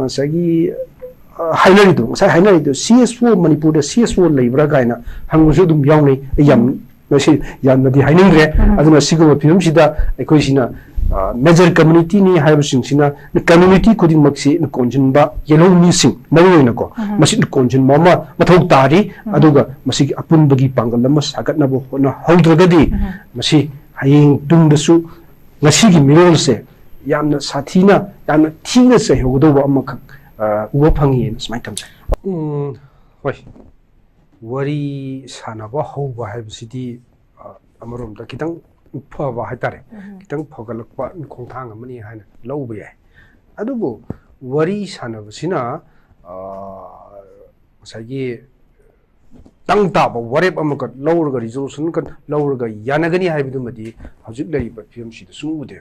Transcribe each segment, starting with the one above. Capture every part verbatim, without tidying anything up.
ꯉꯁꯥꯏꯒꯤ ꯑ, ꯍꯥꯏꯅꯔꯤꯗꯣ, ꯉꯁꯥꯏ ꯍꯥꯏꯅꯔꯤꯗꯣ, ꯁꯤ ꯑꯦꯁ ꯑꯣ, ꯃꯅꯤꯄꯨꯔꯗ ꯁꯤ ꯑꯦꯁ ꯑꯣ ꯂꯩꯕ꯭ꯔꯥ ꯀꯥꯏꯅ ꯍꯪꯕꯁꯨ ꯑꯗꯨꯝ ꯌꯥꯎꯅꯩ꯫ ꯑꯩ ꯌꯥꯝ ꯎꯝ꯫ ꯃꯁꯤ ꯌꯥꯝꯅꯗꯤ ꯍꯥꯏꯅꯤꯡꯗ꯭ꯔꯦ꯫ ꯎꯝ꯫ ꯑꯗꯨꯅ ꯁꯤꯒꯨꯝꯕ ꯐꯤꯕꯝꯁꯤꯗ ꯑꯩꯈꯣꯏꯁꯤꯅ, ꯑ, ꯃꯦꯖꯔ ꯀꯝꯃ꯭ꯌꯨꯅꯤꯇꯤꯅꯤ ꯍꯥꯏꯕꯁꯤꯡꯁꯤꯅ ꯀꯝꯃ꯭ꯌꯨꯅꯤꯇꯤ ꯈꯨꯗꯤꯡꯃꯛꯁꯤ ꯀꯣꯟꯁꯤꯟꯕ, ꯌꯦꯜꯍꯧꯃꯤꯁꯤꯡ ꯃꯔꯨ ꯑꯣꯏꯅꯀꯣ, ꯎꯝ꯫ ꯃꯁꯤ ꯀꯣꯟꯁꯤꯟꯕ ꯑꯃ ꯃꯊꯧ ꯇꯥꯔꯤ꯫ ꯎꯝ꯫ ꯑꯗꯨꯒ ꯃꯁꯤꯒꯤ ꯑꯄꯨꯟꯕꯒꯤ ꯄꯥꯡꯒꯜ ꯑꯃ ꯁꯥꯒꯠꯅꯕ ꯍꯣꯠꯅꯍꯧꯗ꯭ꯔꯒꯗꯤ, ꯎꯝ꯫ ꯃꯁꯤ ꯍꯌꯦꯡ ꯇꯨꯡꯗꯁꯨ ꯉꯁꯤꯒꯤ ꯃꯤꯔꯣꯜꯁꯦ ꯌꯥꯝꯅ ꯁꯥꯊꯤꯅ, ꯌꯥꯝꯅ ꯊꯤꯅ ꯆꯩꯍꯧꯒꯗꯧꯕ ꯑꯃꯈꯛ, ꯑ, ꯎꯕ ꯐꯪꯉꯤꯅ ꯁꯨꯃꯥꯏꯅ ꯊꯝꯖꯩ꯫ ꯎꯝ, ꯍꯣꯏ꯫ ꯋꯥꯔꯤ ꯁꯥꯟꯅꯕ ꯍꯧꯕ ꯍꯥꯏꯕꯁꯤꯗꯤ, ꯑ, ꯑꯃꯔꯣꯝꯗ ꯈꯤꯇꯪ ꯐꯕ ꯍꯥꯏꯇꯥꯔꯦ, ꯎꯝ꯫ ꯈꯤꯇꯪ ꯐꯒꯠꯂꯛꯄ ꯈꯣꯡꯊꯥꯡ ꯑꯃꯅꯤ ꯍꯥꯏꯅ ꯂꯧꯕ ꯌꯥꯏ꯫ ꯑꯗꯨꯕꯨ ꯋꯥꯔꯤ ꯁꯥꯟꯅꯕꯁꯤꯅ, ꯑ, ꯉꯁꯥꯏꯒꯤ ꯇꯪ ꯇꯥꯕ ꯋꯥꯔꯦꯞ ꯑꯃꯈꯛ ꯂꯧꯔꯒ, ꯔꯤꯖꯣꯂꯨꯁꯟ ꯈꯛ ꯂꯧꯔꯒ ꯌꯥꯅꯒꯅꯤ ꯍꯥꯏꯕꯗꯨꯃꯗꯤ ꯍꯧꯖꯤꯛ ꯂꯩꯔꯤꯕ ꯐꯤꯕꯝꯁꯤꯗ ꯁꯨꯡꯎ ꯎꯗꯦ꯫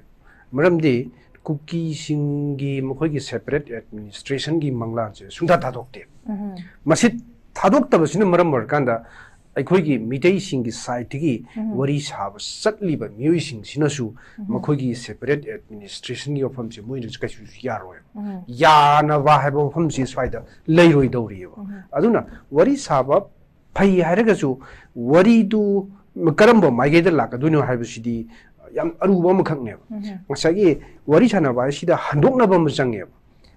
ꯃꯔꯝꯗꯤ ꯀꯨꯀꯤꯁꯤꯡꯒꯤ ꯃꯈꯣꯏꯒꯤ ꯁꯦꯄꯔꯦꯠ ꯑꯦꯗꯃꯤꯅꯤꯁꯇ꯭ꯔꯦꯁꯟꯒꯤ ꯃꯪꯂꯥꯟꯁꯦ ꯁꯨꯡꯊꯥ ꯊꯥꯗꯣꯛꯇꯦ꯫ ꯎꯝ꯫ ꯃꯁꯤ ꯊꯥꯗꯣꯛꯇꯕꯁꯤꯅ ꯃꯔꯝ ꯑꯣꯏꯔꯀꯥꯟꯗ ꯑꯩꯈꯣꯏꯒꯤ ꯃꯤꯇꯩꯁꯤꯡꯒꯤ ꯁꯥꯏꯠꯇꯒꯤ ꯎꯝ꯫ ꯋꯥꯔꯤ ꯁꯥꯕ ꯆꯠꯂꯤꯕ ꯃꯤꯑꯣꯏꯁꯤꯡꯁꯤꯅꯁꯨ ꯎꯝ꯫ ꯃꯈꯣꯏꯒꯤ ꯁꯦꯄꯔꯦꯠ ꯑꯦꯗꯃꯤꯅꯤꯁꯇ꯭ꯔꯦꯁꯟꯒꯤ ꯋꯥꯐꯝꯁꯦ ꯃꯣꯏꯅꯁꯨ ꯀꯩꯁꯨ ꯌꯥꯔꯣꯏ꯫ ꯎꯝ꯫ ꯌꯥꯅꯕ ꯍꯥꯏꯕ ꯋꯥꯐꯝꯁꯤ ꯁ꯭ꯋꯥꯏꯗ ꯂꯩꯔꯣꯏꯗꯧꯔꯤꯑꯕ꯫ ꯎꯝ꯫ ꯑꯗꯨꯅ ꯋꯥꯔꯤ ꯁꯥꯕ ꯐꯩ ꯍꯥꯏꯔꯒꯁꯨ ꯋꯥꯔꯤꯗꯨ ꯀꯔꯝꯕ ꯃꯥꯏꯀꯩꯗ ꯂꯥꯛꯀꯗꯣꯏꯅꯣ ꯍꯥꯏꯕꯁꯤꯗꯤ ꯌꯥꯝ ꯑꯔꯨꯕ ꯑꯃꯈꯛꯅꯦꯕ꯫ ꯎꯝ꯫ ꯉꯁꯥꯏꯒꯤ ꯋꯥꯔꯤ ꯁꯥꯟꯅꯕ ꯍꯥꯏꯁꯤꯗ ꯍꯟꯗꯣꯛꯅꯕ ꯑꯃ ꯆꯪꯉꯦꯕ꯫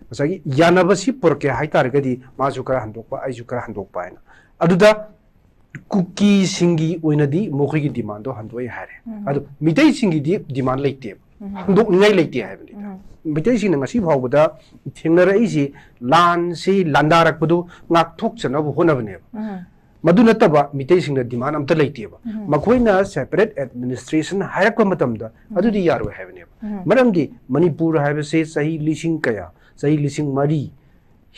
ꯉꯁꯥꯏꯒꯤ ꯌꯥꯅꯕꯁꯤ ꯄꯨꯔꯛꯀꯦ ꯍꯥꯏꯇꯥꯔꯒꯗꯤ ꯃꯥꯁꯨ ꯈꯔ ꯍꯟꯗꯣꯛꯄ, ꯑꯩꯁꯨ ꯈꯔ ꯍꯟꯗꯣꯛꯄ ꯍꯥꯏꯅ꯫ ꯑꯗꯨꯗ ꯀꯨꯀꯤꯁꯤꯡꯒꯤ ꯑꯣꯏꯅꯗꯤ ꯃꯈꯣꯏꯒꯤ ꯗꯤꯃꯥꯟꯗꯣ ꯍꯟꯗꯣꯛꯑꯦ ꯍꯥꯏꯔꯦ꯫ ꯎꯝ꯫ ꯑꯗꯣ ꯃꯤꯇꯩꯁꯤꯡꯒꯤꯗꯤ ꯗꯤꯃꯥꯟ ꯂꯩꯇꯦꯕ꯫ ꯎꯝ꯫ ꯍꯟꯗꯣꯛꯅꯤꯡꯉꯥꯏ ꯂꯩꯇꯦ ꯍꯥꯏꯕꯅꯤꯗ꯫ ꯎꯝ꯫ ꯃꯤꯇꯩꯁꯤꯡꯅ ꯉꯁꯤ ꯐꯥꯎꯕꯗ ꯊꯦꯡꯅꯔꯛꯏꯁꯤ ꯂꯥꯟꯁꯤ ꯂꯥꯟꯗꯥꯔꯛꯄꯗꯨ ꯉꯥꯛꯊꯣꯛꯆꯅꯕ ꯍꯣꯠꯅꯕꯅꯦꯕ꯫ ꯎꯝ꯫ ꯃꯗꯨ ꯅꯠꯇꯕ ꯃꯤꯇꯩꯁꯤꯡꯅ ꯗꯤꯃꯥꯟ ꯑꯝꯇ ꯂꯩꯇꯦꯕ꯫ ꯎꯝ꯫ ꯃꯈꯣꯏꯅ ꯁꯦꯄꯔꯦꯠ ꯑꯦꯗꯃꯤꯅꯤꯁꯇ꯭ꯔꯦꯁꯟ ꯍꯥꯏꯔꯛꯄ ꯃꯇꯝꯗ ꯎꯝ꯫ ꯑꯗꯨꯗꯤ ꯌꯥꯔꯣꯏ ꯍꯥꯏꯕꯅꯦꯕ꯫ ꯎꯝ꯫ ꯃꯔꯝꯗꯤ ꯃꯅꯤꯄꯨꯔ ꯍꯥꯏꯕꯁꯦ ꯆꯍꯤ ꯂꯤꯁꯤꯡ ꯀꯌꯥ, ꯆꯍꯤ ꯂꯤꯁꯤꯡ ꯃꯔꯤ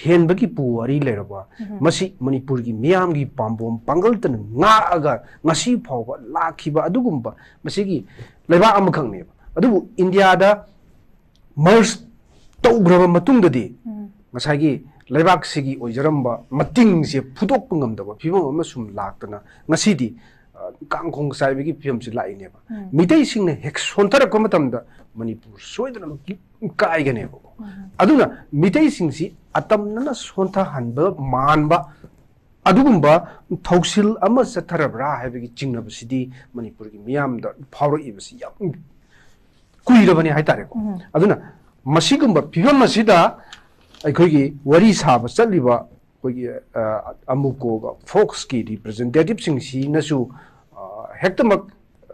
ꯍꯦꯟꯕꯒꯤ ꯄꯨꯋꯥꯔꯤ ꯂꯩꯔꯕ, ꯎꯝ꯫ ꯃꯁꯤ ꯃꯅꯤꯄꯨꯔꯒꯤ ꯃꯤꯌꯥꯝꯒꯤ ꯄꯥꯝꯕꯣꯝ ꯄꯥꯡꯒꯜꯇꯅ ꯉꯥꯛꯑꯒ ꯉꯁꯤ ꯐꯥꯎꯕ ꯂꯥꯛꯈꯤꯕ ꯑꯗꯨꯒꯨꯝꯕ ꯃꯁꯤꯒꯤ ꯂꯩꯕꯥꯛ ꯑꯃꯈꯛꯅꯦꯕ꯫ ꯑꯗꯨꯕꯨ ꯏꯟꯗꯤꯌꯥꯗ ꯃꯔꯖ ꯇꯧꯈ꯭ꯔꯕ ꯃꯇꯨꯡꯗꯗꯤ ꯎꯝ꯫ ꯉꯁꯥꯏꯒꯤ ꯂꯩꯕꯥꯛꯁꯤꯒꯤ ꯑꯣꯏꯖꯔꯝꯕ ꯃꯇꯤꯡꯁꯦ ꯐꯨꯗꯣꯛꯄ ꯉꯝꯗꯕ ꯐꯤꯕꯝ ꯑꯃ ꯁꯨꯝ ꯂꯥꯛꯇꯅ ꯉꯁꯤꯗꯤ, ꯑ, ꯀꯥꯡꯈꯣꯡ ꯆꯥꯏꯕꯒꯤ ꯐꯤꯕꯝꯁꯤ ꯂꯥꯛꯏꯅꯦꯕ꯫ ꯃꯤꯇꯩꯁꯤꯡꯅ ꯍꯦꯛ ꯁꯣꯟꯊꯔꯛꯄ ꯃꯇꯝꯗ ꯃꯅꯤꯄꯨꯔ ꯁꯣꯏꯗꯅ ꯀꯥꯏꯒꯅꯦꯕꯀꯣ꯫ ꯑꯗꯨꯅ ꯃꯤꯇꯩꯁꯤꯡꯁꯤ ꯑꯇꯝꯅꯅ ꯁꯣꯟꯊꯍꯟꯕ ꯃꯥꯟꯕ ꯑꯗꯨꯒꯨꯝꯕ ꯊꯧꯁꯤꯜ ꯑꯃ ꯆꯠꯊꯔꯕ꯭ꯔꯥ ꯍꯥꯏꯕꯒꯤ ꯆꯤꯡꯅꯕꯁꯤꯗꯤ ꯃꯅꯤꯄꯨꯔꯒꯤ ꯃꯤꯌꯥꯝꯗ ꯐꯥꯎꯔꯛꯏꯕꯁꯤ ꯌꯥꯝ ꯀꯨꯏꯔꯕꯅꯤ ꯍꯥꯏꯇꯥꯔꯦꯀꯣ꯫ ꯑꯗꯨꯅ ꯃꯁꯤꯒꯨꯝꯕ ꯐꯤꯕꯝ ꯑꯁꯤꯗ ꯑꯩꯈꯣꯏꯒꯤ ꯋꯥꯔꯤ ꯁꯥꯕ ꯆꯠꯂꯤꯕ ꯑꯩꯈꯣꯏꯒꯤ, ꯑ, ꯑꯃꯨꯀꯣꯒ ꯐꯣꯛꯁꯀꯤ ꯔꯤꯄ꯭ꯔꯖꯦꯟꯇꯦꯇꯤꯚꯁꯤꯡꯁꯤꯅꯁꯨ, ꯑ, ꯍꯦꯛꯇꯃꯛ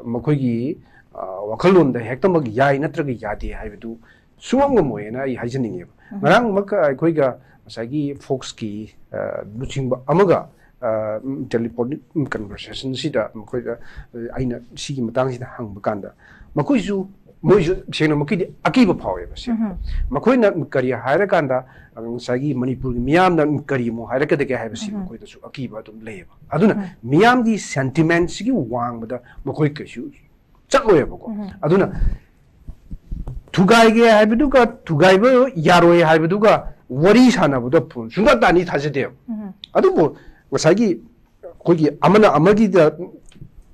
ꯃꯈꯣꯏꯒꯤ, ꯑ, ꯋꯥꯈꯜꯂꯣꯟꯗ ꯍꯦꯛꯇꯃꯛ ꯌꯥꯏ ꯅꯠꯇ꯭ꯔꯒ ꯌꯥꯗꯦ ꯍꯥꯏꯕꯗꯨ ꯁꯨꯡꯉꯝ ꯉꯝꯃꯣꯏꯅ ꯑꯩ ꯍꯥꯏꯖꯅꯤꯡꯉꯦꯕ꯫ ꯉꯔꯥꯡꯃꯛ ꯑꯩꯈꯣꯏꯒ ꯉꯁꯥꯏꯒꯤ ꯐꯣꯛꯁꯀꯤ, ꯑ, ꯂꯨꯆꯤꯡꯕ ꯑꯃꯒ, ꯑ, ꯇꯦꯂꯤꯐꯣꯅꯤꯛ ꯀꯟꯚꯔꯁꯦꯁꯟꯁꯤꯗ ꯃꯈꯣꯏꯗ, ꯑ, ꯑꯩꯅ ꯁꯤꯒꯤ ꯃꯇꯥꯡꯁꯤꯗ ꯍꯪꯕ ꯀꯥꯟꯗ ꯃꯈꯣꯏꯁꯨ, ꯃꯣꯏꯁꯨ ꯁꯦꯡꯅꯃꯛꯀꯤꯗꯤ ꯑꯀꯤꯕ ꯐꯥꯎꯋꯦꯕ ꯁꯦ꯫ ꯃꯈꯣꯏꯅ ꯀꯔꯤ ꯍꯥꯏꯔꯀꯥꯟꯗ, ꯑ, ꯉꯁꯥꯏꯒꯤ ꯃꯅꯤꯄꯨꯔꯒꯤ ꯃꯤꯌꯥꯝꯅ ꯀꯔꯤ ꯑꯃꯨꯛ ꯍꯥꯏꯔꯛꯀꯗꯒꯦ ꯍꯥꯏꯕꯁꯤ ꯃꯈꯣꯏꯗꯁꯨ ꯑꯀꯤꯕ ꯑꯗꯨꯝ ꯂꯩꯌꯦꯕ꯫ ꯑꯗꯨꯅ ꯃꯤꯌꯥꯝꯒꯤ ꯁꯦꯟꯇꯤꯃꯦꯟꯁꯤꯒꯤ ꯋꯥꯡꯃꯗ ꯃꯈꯣꯏ ꯀꯩꯁꯨ ꯆꯠꯂꯣꯏꯕꯀꯣ꯫ ꯑꯗꯨꯅ ꯊꯨꯒꯥꯏꯒꯦ ꯍꯥꯏꯕꯗꯨꯒ ꯊꯨꯒꯥꯏꯕ ꯌꯥꯔꯣꯏ ꯍꯥꯏꯕꯗꯨꯒ ꯋꯥꯔꯤ ꯁꯥꯟꯅꯕꯗ ꯐꯣꯟ ꯁꯨꯡꯇꯥ ꯇꯥꯅꯤ ꯊꯥꯖꯗꯦꯕ꯫ ꯑꯗꯨꯕꯨ ꯉꯁꯥꯏꯒꯤ ꯑꯩꯈꯣꯏꯒꯤ ꯑꯃꯅ ꯑꯃꯒꯤꯗ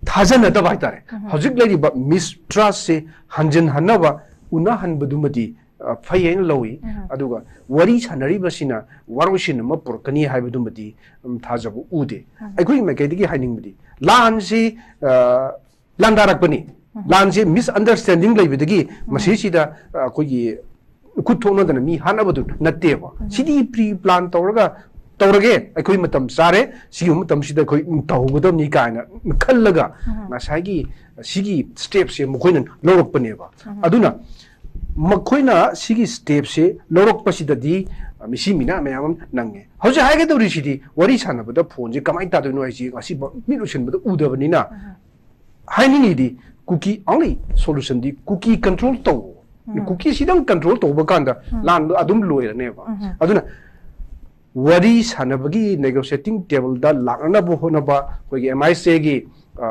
ꯊꯥꯖꯅꯗꯕ ꯍꯥꯏꯇꯥꯔꯦ, ꯍꯧꯖꯤꯛ ꯂꯩꯔꯤꯕ ꯃꯤꯁꯇ꯭ꯔꯁꯁꯦ ꯍꯟꯖꯤꯟꯍꯟꯅꯕ, ꯎꯅꯍꯟꯕꯗꯨꯃꯗꯤ, ꯑ, ꯐꯩ ꯍꯥꯏꯅ ꯂꯧꯏ꯫ ꯑꯗꯨꯒ ꯋꯥꯔꯤ ꯁꯥꯟꯅꯔꯤꯕꯁꯤꯅ ꯋꯥꯔꯣꯏꯁꯤꯟ ꯑꯃ ꯄꯨꯔꯛꯀꯅꯤ ꯍꯥꯏꯕꯗꯨꯃꯗꯤ, ꯎꯝ, ꯊꯥꯖꯕ ꯎꯗꯦ꯫ ꯑꯩꯈꯣꯏꯒꯤ ꯃꯥꯏꯀꯩꯗꯒꯤ ꯍꯥꯏꯅꯤꯡꯕꯗꯤ ꯂꯥꯟꯁꯤ, ꯑ, ꯂꯥꯟꯗꯥꯔꯛꯄꯅꯤ꯫ ꯂꯥꯟꯁꯦ ꯃꯤꯁꯑꯟꯗꯔꯁꯇꯦꯟꯗꯤꯡ ꯂꯩꯕꯗꯒꯤ ꯃꯁꯤꯁꯤꯗ, ꯑ, ꯑꯩꯈꯣꯏꯒꯤ ꯈꯨꯠ ꯊꯣꯛꯅꯗꯅ ꯃꯤ ꯍꯥꯠꯅꯕꯗꯨ ꯅꯠꯇꯦꯕ꯫ ꯁꯤꯗꯤ ꯄ꯭ꯔꯤ ꯄ꯭ꯂꯥꯟ ꯇꯧꯔꯒ ꯇꯧꯔꯒꯦ, ꯑꯩꯈꯣꯏ ꯃꯇꯝ ꯆꯥꯔꯦ, ꯁꯤꯒꯤ ꯃꯇꯝꯁꯤꯗ ꯑꯩꯈꯣꯏ ꯇꯧꯍꯧꯒꯗꯕꯅꯤ ꯀꯥꯏꯅ ꯈꯜꯂꯒ ꯉꯁꯥꯏꯒꯤ ꯁꯤꯒꯤ ꯁ꯭ꯇꯦꯞꯁꯦ ꯃꯈꯣꯏꯅ ꯂꯧꯔꯛꯄꯅꯦꯕ꯫ ꯑꯗꯨꯅ ꯃꯈꯣꯏꯅ ꯁꯤꯒꯤ ꯁ꯭ꯇꯦꯞꯁꯦ ꯂꯧꯔꯛꯄꯁꯤꯗꯗꯤ, ꯑ, ꯃꯤꯁꯤ ꯃꯤꯅꯥ ꯃꯌꯥꯝ ꯑꯃ ꯅꯪꯉꯦ꯫ ꯍꯧꯖꯤꯛ ꯍꯥꯏꯒꯗꯧꯔꯤꯁꯤꯗꯤ ꯋꯥꯔꯤ ꯁꯥꯟꯅꯕꯗ ꯐꯣꯟꯁꯦ ꯀꯃꯥꯏꯅ ꯇꯥꯗꯣꯏꯅꯣ ꯍꯥꯏꯁꯤ ꯉꯁꯤ ꯃꯤꯠ ꯎꯁꯤꯟꯕꯗ ꯎꯗꯕꯅꯤꯅ ꯍꯥꯏꯅꯤꯡꯉꯤꯗꯤ ꯀꯨꯀꯤ only solution ꯗꯤ ꯀꯨꯀꯤ ꯀꯟꯇ꯭ꯔꯣꯜ ꯇꯧ꯫ ꯀꯨꯀꯤꯁꯤꯗꯪ ꯀꯟꯇ꯭ꯔꯣꯜ ꯇꯧꯕ ꯀꯥꯟꯗ ꯂꯥꯟꯗꯣ ꯑꯗꯨꯝ ꯂꯣꯏꯔꯅꯦꯕ꯫ ꯑꯗꯨꯅ ꯋꯥꯔꯤ ꯁꯥꯟꯅꯕꯒꯤ negotiating table ꯗ ꯂꯥꯛꯅꯅꯕ ꯍꯣꯠꯅꯕ ꯑꯩꯈꯣꯏꯒꯤ ꯑꯦꯝ ꯑꯥꯏ ꯁꯤ ꯑꯦꯒꯤ, ꯑ,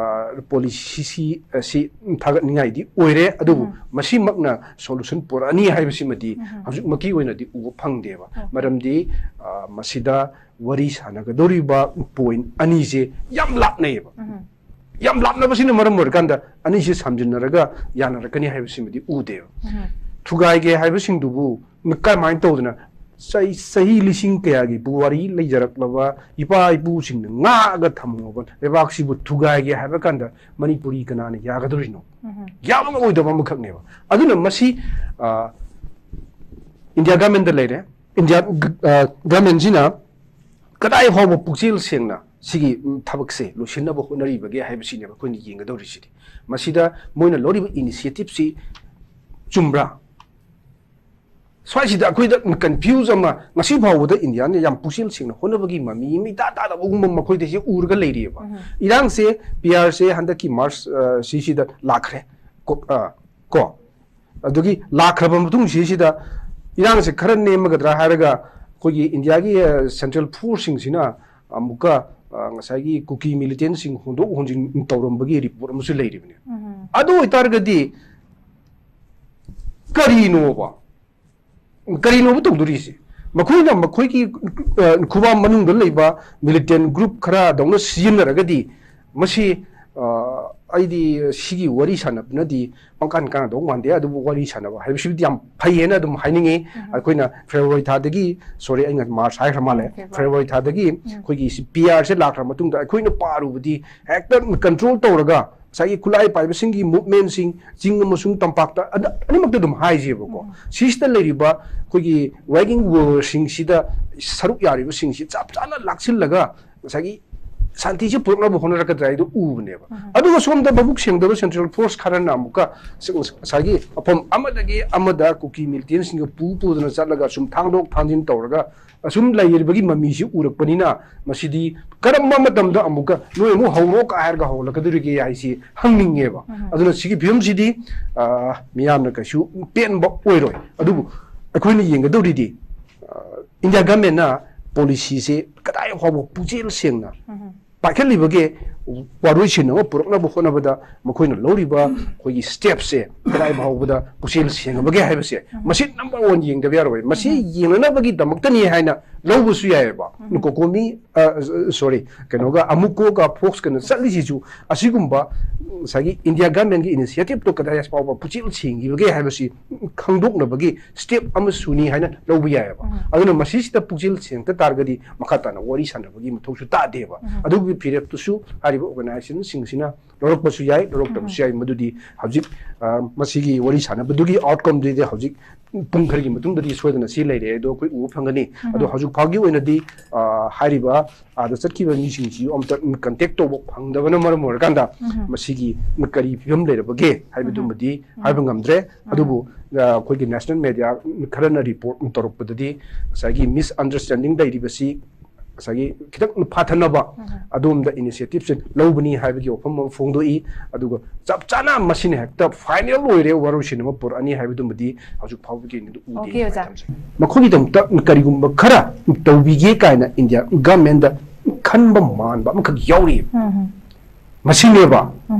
ꯄꯣꯂꯤꯁꯤ ꯑꯁꯤ ꯊꯥꯒꯠꯅꯤꯡꯉꯥꯏꯗꯤ ꯑꯣꯏꯔꯦ, ꯑꯗꯨꯕꯨ ꯃꯁꯤꯃꯛꯅ solution ꯄꯨꯔꯛꯑꯅꯤ ꯍꯥꯏꯕꯁꯤꯃꯗꯤ ꯍꯧꯖꯤꯛꯃꯛꯀꯤ ꯑꯣꯏꯅꯗꯤ ꯎꯕ ꯐꯪꯗꯦꯕ꯫ ꯃꯔꯝꯗꯤ, ꯑ, ꯃꯁꯤꯗ ꯋꯥꯔꯤ ꯁꯥꯟꯅꯒꯗꯧꯔꯤꯕ point ꯑꯅꯤꯁꯦ ꯌꯥꯝ ꯂꯥꯞꯅꯩꯌꯦꯕ꯫ ꯌꯥꯝ ꯂꯥꯞꯅꯕꯁꯤꯅ ꯃꯔꯝ ꯑꯣꯏꯔꯀꯥꯟꯗ ꯑꯅꯤꯁꯤ ꯁꯝꯖꯤꯟꯅꯔꯒ ꯌꯥꯅꯔꯛꯀꯅꯤ ꯍꯥꯏꯕꯁꯤꯃꯗꯤ ꯎꯗꯦꯕ꯫ ꯊꯨꯒꯥꯏꯒꯦ ꯍꯥꯏꯕꯁꯤꯡꯗꯨꯕꯨ ꯀꯔꯝꯍꯥꯏꯅ ꯇꯧꯗꯅ ꯆꯍꯤ, ꯆꯍꯤ ꯂꯤꯁꯤꯡ ꯀꯌꯥꯒꯤ ꯄꯨꯋꯥꯔꯤ ꯂꯩꯖꯔꯛꯂꯕ ꯏꯄꯥ ꯏꯄꯨꯁꯤꯡꯅ ꯉꯥꯛꯑꯒ ꯊꯝꯃꯕ ꯂꯩꯕꯥꯛꯁꯤꯕꯨ ꯊꯨꯒꯥꯏꯒꯦ ꯍꯥꯏꯕ ꯀꯥꯟꯗ ꯃꯅꯤꯄꯨꯔꯤ ꯀꯅꯥꯅ ꯌꯥꯒꯗꯧꯔꯤꯅꯣ? ꯌꯥꯕ ꯉꯝꯃꯣꯏꯗꯕ ꯑꯃꯈꯛꯅꯦꯕ꯫ ꯑꯗꯨꯅ ꯃꯁꯤ, ꯑ, ꯏꯟꯗꯤꯌꯥ ꯒꯃꯦꯟꯗ ꯂꯩꯔꯦ꯫ ꯏꯟꯗꯤꯌꯥ ꯒ-, ꯑ, ꯒꯃꯦꯟꯁꯤꯅ ꯀꯗꯥꯏ ꯐꯥꯎꯕ ꯄꯨꯛꯆꯦꯜ ꯁꯦꯡꯅ ꯁꯤꯒꯤ, ꯎꯝ, ꯊꯕꯛꯁꯦ ꯂꯣꯏꯁꯤꯟꯅꯕ ꯍꯣꯠꯅꯔꯤꯕꯒꯦ ꯍꯥꯏꯕꯁꯤꯅꯦꯕ ꯑꯩꯈꯣꯏꯅ ꯌꯦꯡꯒꯗꯧꯔꯤꯁꯤꯗꯤ꯫ ꯃꯁꯤꯗ ꯃꯣꯏꯅ ꯂꯧꯔꯤꯕ initiativeꯁꯤ ꯆꯨꯝꯕ꯭ꯔꯥ? ꯁ꯭ꯋꯥꯏꯁꯤꯗ ꯑꯩꯈꯣꯏꯗ confuse ꯑꯃ, ꯉꯁꯤ ꯐꯥꯎꯕꯗ ꯏꯟꯗꯤꯌꯥꯅ ꯌꯥꯝ ꯄꯨꯛꯆꯦꯜ ꯁꯦꯡꯅ ꯍꯣꯠꯅꯕꯒꯤ ꯃꯃꯤ ꯑꯃ ꯏꯇꯥ ꯇꯥꯗꯕꯒꯨꯝꯕ ꯃꯈꯣꯏꯗ ꯁꯤ ꯎꯔꯒ ꯂꯩꯔꯤꯑꯕ꯫ ꯏꯔꯥꯡꯁꯦ, P R ꯁꯦ ꯍꯟꯗꯛꯀꯤ March, ꯑ, ꯁꯤꯁꯤꯗ ꯂꯥꯛꯈ꯭ꯔꯦ꯫ ꯀꯣ-, ꯑ, ꯀꯣ꯫ ꯑꯗꯨꯒꯤ ꯂꯥꯛꯈ꯭ꯔꯕ ꯃꯇꯨꯡ ꯁꯤꯁꯤꯗ ꯏꯔꯥꯡꯁꯦ ꯈꯔ ꯅꯦꯝꯃꯒꯗ꯭ꯔꯥ ꯍꯥꯏꯔꯒ ꯑꯩꯈꯣꯏꯒꯤ ꯏꯟꯗꯤꯌꯥꯒꯤ, ꯑ, central forceꯁꯤꯡꯁꯤꯅ ꯑꯃꯨꯛꯀ, ꯑ, ꯉꯁꯥꯏꯒꯤ ꯀꯨꯀꯤ militantꯁꯤꯡ ꯍꯣꯟꯗꯣꯛ ꯍꯣꯟꯖꯤꯟ ꯇꯧꯔꯝꯕꯒꯤ report ꯑꯃꯁꯨ ꯂꯩꯔꯤꯕꯅꯤ꯫ ꯑꯗꯨ ꯑꯣꯏꯇꯥꯔꯒꯗꯤ ꯀꯔꯤꯅꯣꯕ? ꯀꯔꯤꯅꯣꯕ ꯇꯧꯗꯣꯔꯤꯁꯦ? ꯃꯈꯣꯏꯅ ꯃꯈꯣꯏꯒꯤ, ꯑ, ꯈꯨꯕꯥꯝ ꯃꯅꯨꯡꯗ ꯂꯩꯕ militant group ꯈꯔꯗꯧꯅ ꯁꯤꯖꯤꯟꯅꯔꯒꯗꯤ ꯃꯁꯤ, ꯑ, ꯑꯩꯗꯤ ꯁꯤꯒꯤ ꯋꯥꯔꯤ ꯁꯥꯟꯅꯕꯅꯗꯤ ꯄꯪꯀꯥꯟ ꯀꯥꯟꯅꯗꯧ ꯃꯥꯟꯗꯦ꯫ ꯑꯗꯨꯕꯨ ꯋꯥꯔꯤ ꯁꯥꯟꯅꯕ ꯍꯥꯏꯕꯁꯤꯕꯨꯗꯤ ꯌꯥꯝ ꯐꯩꯌꯦꯅ ꯑꯗꯨꯝ ꯍꯥꯏꯅꯤꯡꯉꯤ꯫ ꯑꯩꯈꯣꯏꯅ February ꯊꯥꯗꯒꯤ, sorry, ꯑꯩꯅ March ꯍꯥꯏꯈ꯭ꯔ ꯃꯥꯜꯂꯦ꯫ February꯫ February ꯊꯥꯗꯒꯤ ꯑꯩꯈꯣꯏꯒꯤ ꯁꯤ P R ꯁꯦ ꯂꯥꯛꯈ꯭ꯔ ꯃꯇꯨꯡꯗ ꯑꯩꯈꯣꯏꯅ ꯄꯥꯔꯨꯕꯗꯤ ꯍꯦꯛꯇ control ꯇꯧꯔꯒ ꯉꯁꯥꯏꯒꯤ ꯈꯨꯠꯂꯥꯏ ꯄꯥꯏꯕꯁꯤꯡꯒꯤ movementꯁꯤꯡ, ꯆꯤꯡ ꯑꯃꯁꯨꯡ ꯇꯝꯄꯥꯛꯇ ꯑꯅ-, ꯑꯅꯤꯃꯛꯇ ꯑꯗꯨꯝ ꯍꯥꯏꯁꯦꯕꯀꯣ꯫ ꯁꯤꯁꯤꯗ ꯂꯩꯔꯤꯕ ꯑꯩꯈꯣꯏꯒꯤ waging warꯁꯤꯡꯁꯤꯗ ꯁꯔꯨꯛ ꯌꯥꯔꯤꯕꯁꯤꯡꯁꯤ ꯆꯞ ꯆꯥꯅ ꯂꯥꯛꯁꯤꯜꯂꯒ ꯉꯁꯥꯏꯒꯤ ꯁꯥꯟꯇꯤꯁꯤ ꯄꯨꯔꯛꯅꯕ ꯍꯣꯠꯅꯔꯛꯀꯗ꯭ꯔꯥ ꯍꯥꯏꯗꯣ ꯎꯕꯅꯦꯕ꯫ ꯑꯗꯨꯒ ꯁꯣꯝꯗ ꯃꯕꯨꯛ ꯁꯦꯡꯗꯕ central force ꯈꯔꯅ ꯑꯃꯨꯛꯀ ꯉꯁꯥꯏꯒꯤ ꯃꯐꯝ ꯑꯃꯗꯒꯤ ꯑꯃꯗ ꯀꯨꯀꯤ militantꯁꯤꯡꯒ ꯄꯨ ꯄꯨꯗꯅ ꯆꯠꯂꯒ ꯁꯨꯝ ꯊꯥꯡꯗꯣꯛ ꯊꯥꯡꯖꯤꯟ ꯇꯧꯔꯒ ꯑꯁꯨꯝ ꯂꯩꯔꯤꯕꯒꯤ ꯃꯃꯤꯁꯤ ꯎꯔꯛꯄꯅꯤꯅ ꯃꯁꯤꯗꯤ ꯀꯔꯝꯕ ꯃꯇꯝꯗ ꯑꯃꯨꯛꯀ ꯅꯣꯏ ꯑꯃꯨꯛ ꯍꯧꯔꯣ ꯀꯥ ꯍꯥꯏꯔꯒ ꯍꯧꯍꯜꯂꯛꯀꯗꯧꯔꯤꯒꯦ ꯍꯥꯏꯁꯤ ꯍꯪꯅꯤꯡꯉꯦꯕ꯫ ꯑꯗꯨꯅ ꯁꯤꯒꯤ ꯐꯤꯕꯝꯁꯤꯗꯤ, ꯑ, ꯃꯤꯌꯥꯝꯅ ꯀꯩꯁꯨ ꯄꯦꯟꯕ ꯑꯣꯏꯔꯣꯏ꯫ ꯑꯗꯨꯕꯨ ꯑꯩꯈꯣꯏꯅ ꯌꯦꯡꯒꯗꯧꯔꯤꯗꯤ, ꯑ, ꯏꯟꯗꯤꯌꯥ ꯒꯃꯦꯟꯅ policyꯁꯦ ꯀꯗꯥꯏ ꯐꯥꯎꯕ ꯄꯨꯛꯆꯦꯜ ꯁꯦꯡꯅ ꯄꯥꯏꯈꯠꯂꯤꯕꯒꯦ, ꯋꯥꯔꯣꯏꯁꯤꯟ ꯑꯃ ꯄꯨꯔꯛꯅꯕ ꯍꯣꯠꯅꯕꯗ ꯃꯈꯣꯏꯅ ꯂꯧꯔꯤꯕ ꯑꯩꯈꯣꯏꯒꯤ stepꯁꯦ ꯀꯗꯥꯏ ꯐꯥꯎꯕꯗ ꯄꯨꯛꯆꯦꯜ ꯁꯦꯡꯉꯕꯒꯦ ꯍꯥꯏꯕꯁꯦ ꯃꯁꯤ number one ꯌꯦꯡꯗꯕ ꯌꯥꯔꯣꯏ꯫ ꯃꯁꯤ ꯌꯦꯡꯅꯅꯕꯒꯤꯗꯃꯛꯇꯅꯤ ꯍꯥꯏꯅ ꯂꯧꯕꯁꯨ ꯌꯥꯏꯑꯕ꯫ ꯀꯣꯀꯣꯃꯤ, ꯁꯣꯔꯤ, ꯀꯩꯅꯣꯒ, ꯑꯃꯨꯀꯣꯒ ꯐꯣꯛꯁꯀꯅ ꯆꯠꯂꯤꯁꯤꯁꯨ ꯑꯁꯤꯒꯨꯝꯕ ꯉꯁꯥꯏꯒꯤ ꯏꯟꯗꯤꯌꯥ ꯒꯃꯦꯟꯒꯤ ꯏꯅꯤꯁꯤꯌꯦꯇꯤꯞꯇꯣ ꯀꯗꯥꯏ ꯐꯥꯎꯕ ꯄꯨꯛꯆꯦꯜ ꯁꯦꯡꯈꯤꯕꯒꯦ ꯍꯥꯏꯕꯁꯤ ꯈꯪꯗꯣꯛꯅꯕꯒꯤ ꯁ꯭ꯇꯦꯞ ꯑꯃꯁꯨꯅꯤ ꯍꯥꯏꯅ ꯂꯧꯕ ꯌꯥꯏꯑꯕ꯫ ꯑꯗꯨꯅ ꯃꯁꯤꯁꯤꯗ ꯄꯨꯛꯆꯦꯜ ꯁꯦꯡꯗ ꯇꯥꯔꯒꯗꯤ ꯃꯈꯥ ꯇꯥꯅ ꯋꯥꯔꯤ ꯁꯥꯟꯅꯕꯒꯤ ꯃꯊꯧꯁꯨ ꯇꯥꯗꯦꯕ꯫ ꯑꯗꯨꯒꯤ ꯐꯤꯔꯦꯞꯇꯨꯁꯨ ꯍꯥꯏꯔꯤꯕ ꯑꯣꯔꯒꯅꯥꯏꯖꯦꯁꯟꯁꯤꯡꯁꯤꯅ ꯂꯧꯔꯛꯄꯁꯨ ꯌꯥꯏ, ꯂꯧꯔꯛꯇꯕꯁꯨ ꯌꯥꯏ꯫ ꯃꯗꯨꯗꯤ ꯍꯧꯖꯤꯛ, ꯑ, ꯃꯁꯤꯒꯤ ꯋꯥꯔꯤ ꯁꯥꯟꯅꯕꯗꯨꯒꯤ ꯑꯥꯎꯠꯀꯝꯗꯨꯗꯤ ꯍꯧꯖꯤꯛ ꯄꯨꯡ ꯈꯔꯒꯤ ꯃꯇꯨꯡꯗꯗꯤ ꯁꯣꯏꯗꯅ ꯁꯤ ꯂꯩꯔꯦ, ꯑꯗꯣ ꯑꯩꯈꯣꯏ ꯎꯕ ꯐꯪꯒꯅꯤ꯫ ꯑꯗꯣ ꯍꯧꯖꯤꯛ ꯐꯥꯎꯒꯤ ꯑꯣꯏꯅꯗꯤ, ꯑ, ꯍꯥꯏꯔꯤꯕ ꯑꯥꯗ ꯆꯠꯈꯤꯕ ꯃꯤꯁꯤꯡꯁꯤ ꯑꯝꯇ ꯀꯟꯇꯦꯛ ꯇꯧꯕ ꯐꯪꯗꯕꯅ ꯃꯔꯝ ꯑꯣꯏꯔꯀꯥꯟꯗ ꯃꯁꯤꯒꯤ ꯀꯔꯤ ꯐꯤꯕꯝ ꯂꯩꯔꯕꯒꯦ ꯍꯥꯏꯕꯗꯨꯃꯗꯤ ꯍꯥꯏꯕ ꯉꯝꯗ꯭ꯔꯦ꯫ ꯑꯗꯨꯕꯨ, ꯑ, ꯑꯩꯈꯣꯏꯒꯤ ꯅꯦꯁꯅꯦꯜ ꯃꯦꯗꯤꯌꯥ ꯈꯔꯅ ꯔꯤꯄꯣꯔꯠ ꯇꯧꯔꯛꯄꯗꯗꯤ ꯉꯁꯥꯏꯒꯤ ꯃꯤꯁꯑꯟꯗꯔꯁ꯭ꯇꯦꯟꯗꯤꯡ ꯂꯩꯔꯤꯕꯁꯤ ꯉꯁꯥꯏꯒꯤ ꯈꯤꯇꯪ ꯐꯥꯊꯅꯕ ꯑꯗꯣꯝꯗ ꯏꯅꯤꯁꯤꯌꯦꯇꯤꯞꯁꯦ ꯂꯧꯕꯅꯤ ꯍꯥꯏꯕꯒꯤ ꯋꯥꯐꯝ ꯑꯃ ꯐꯣꯡꯗꯣꯛꯏ꯫ ꯑꯗꯨꯒ ꯆꯞ ꯆꯥꯅ ꯃꯁꯤꯅ ꯍꯦꯛꯇ ꯐꯥꯏꯅꯦꯜ ꯑꯣꯏꯔꯦ, ꯋꯥꯔꯣꯏꯁꯤꯟ ꯑꯃ ꯄꯨꯔꯛꯑꯅꯤ ꯍꯥꯏꯕꯗꯨꯃꯗꯤ ꯍꯧꯖꯤꯛ ꯐꯥꯎꯕꯒꯤ ꯑꯣꯏꯅꯗꯤ ꯎꯗꯦ꯫ ꯑꯣꯀꯦ, ꯑꯣꯖꯥ꯫ ꯃꯈꯣꯏꯒꯤꯗꯃꯛꯇ ꯀꯔꯤꯒꯨꯝꯕ ꯈꯔ ꯇꯧꯕꯤꯒꯦ ꯀꯥꯏꯅ ꯏꯟꯗꯤꯌꯥ ꯒꯃꯦꯟꯗ ꯈꯟꯕ ꯃꯥꯟꯕ ꯑꯃꯈꯛ ꯌꯥꯎꯔꯤ꯫ ꯃꯁꯤꯅꯦꯕ,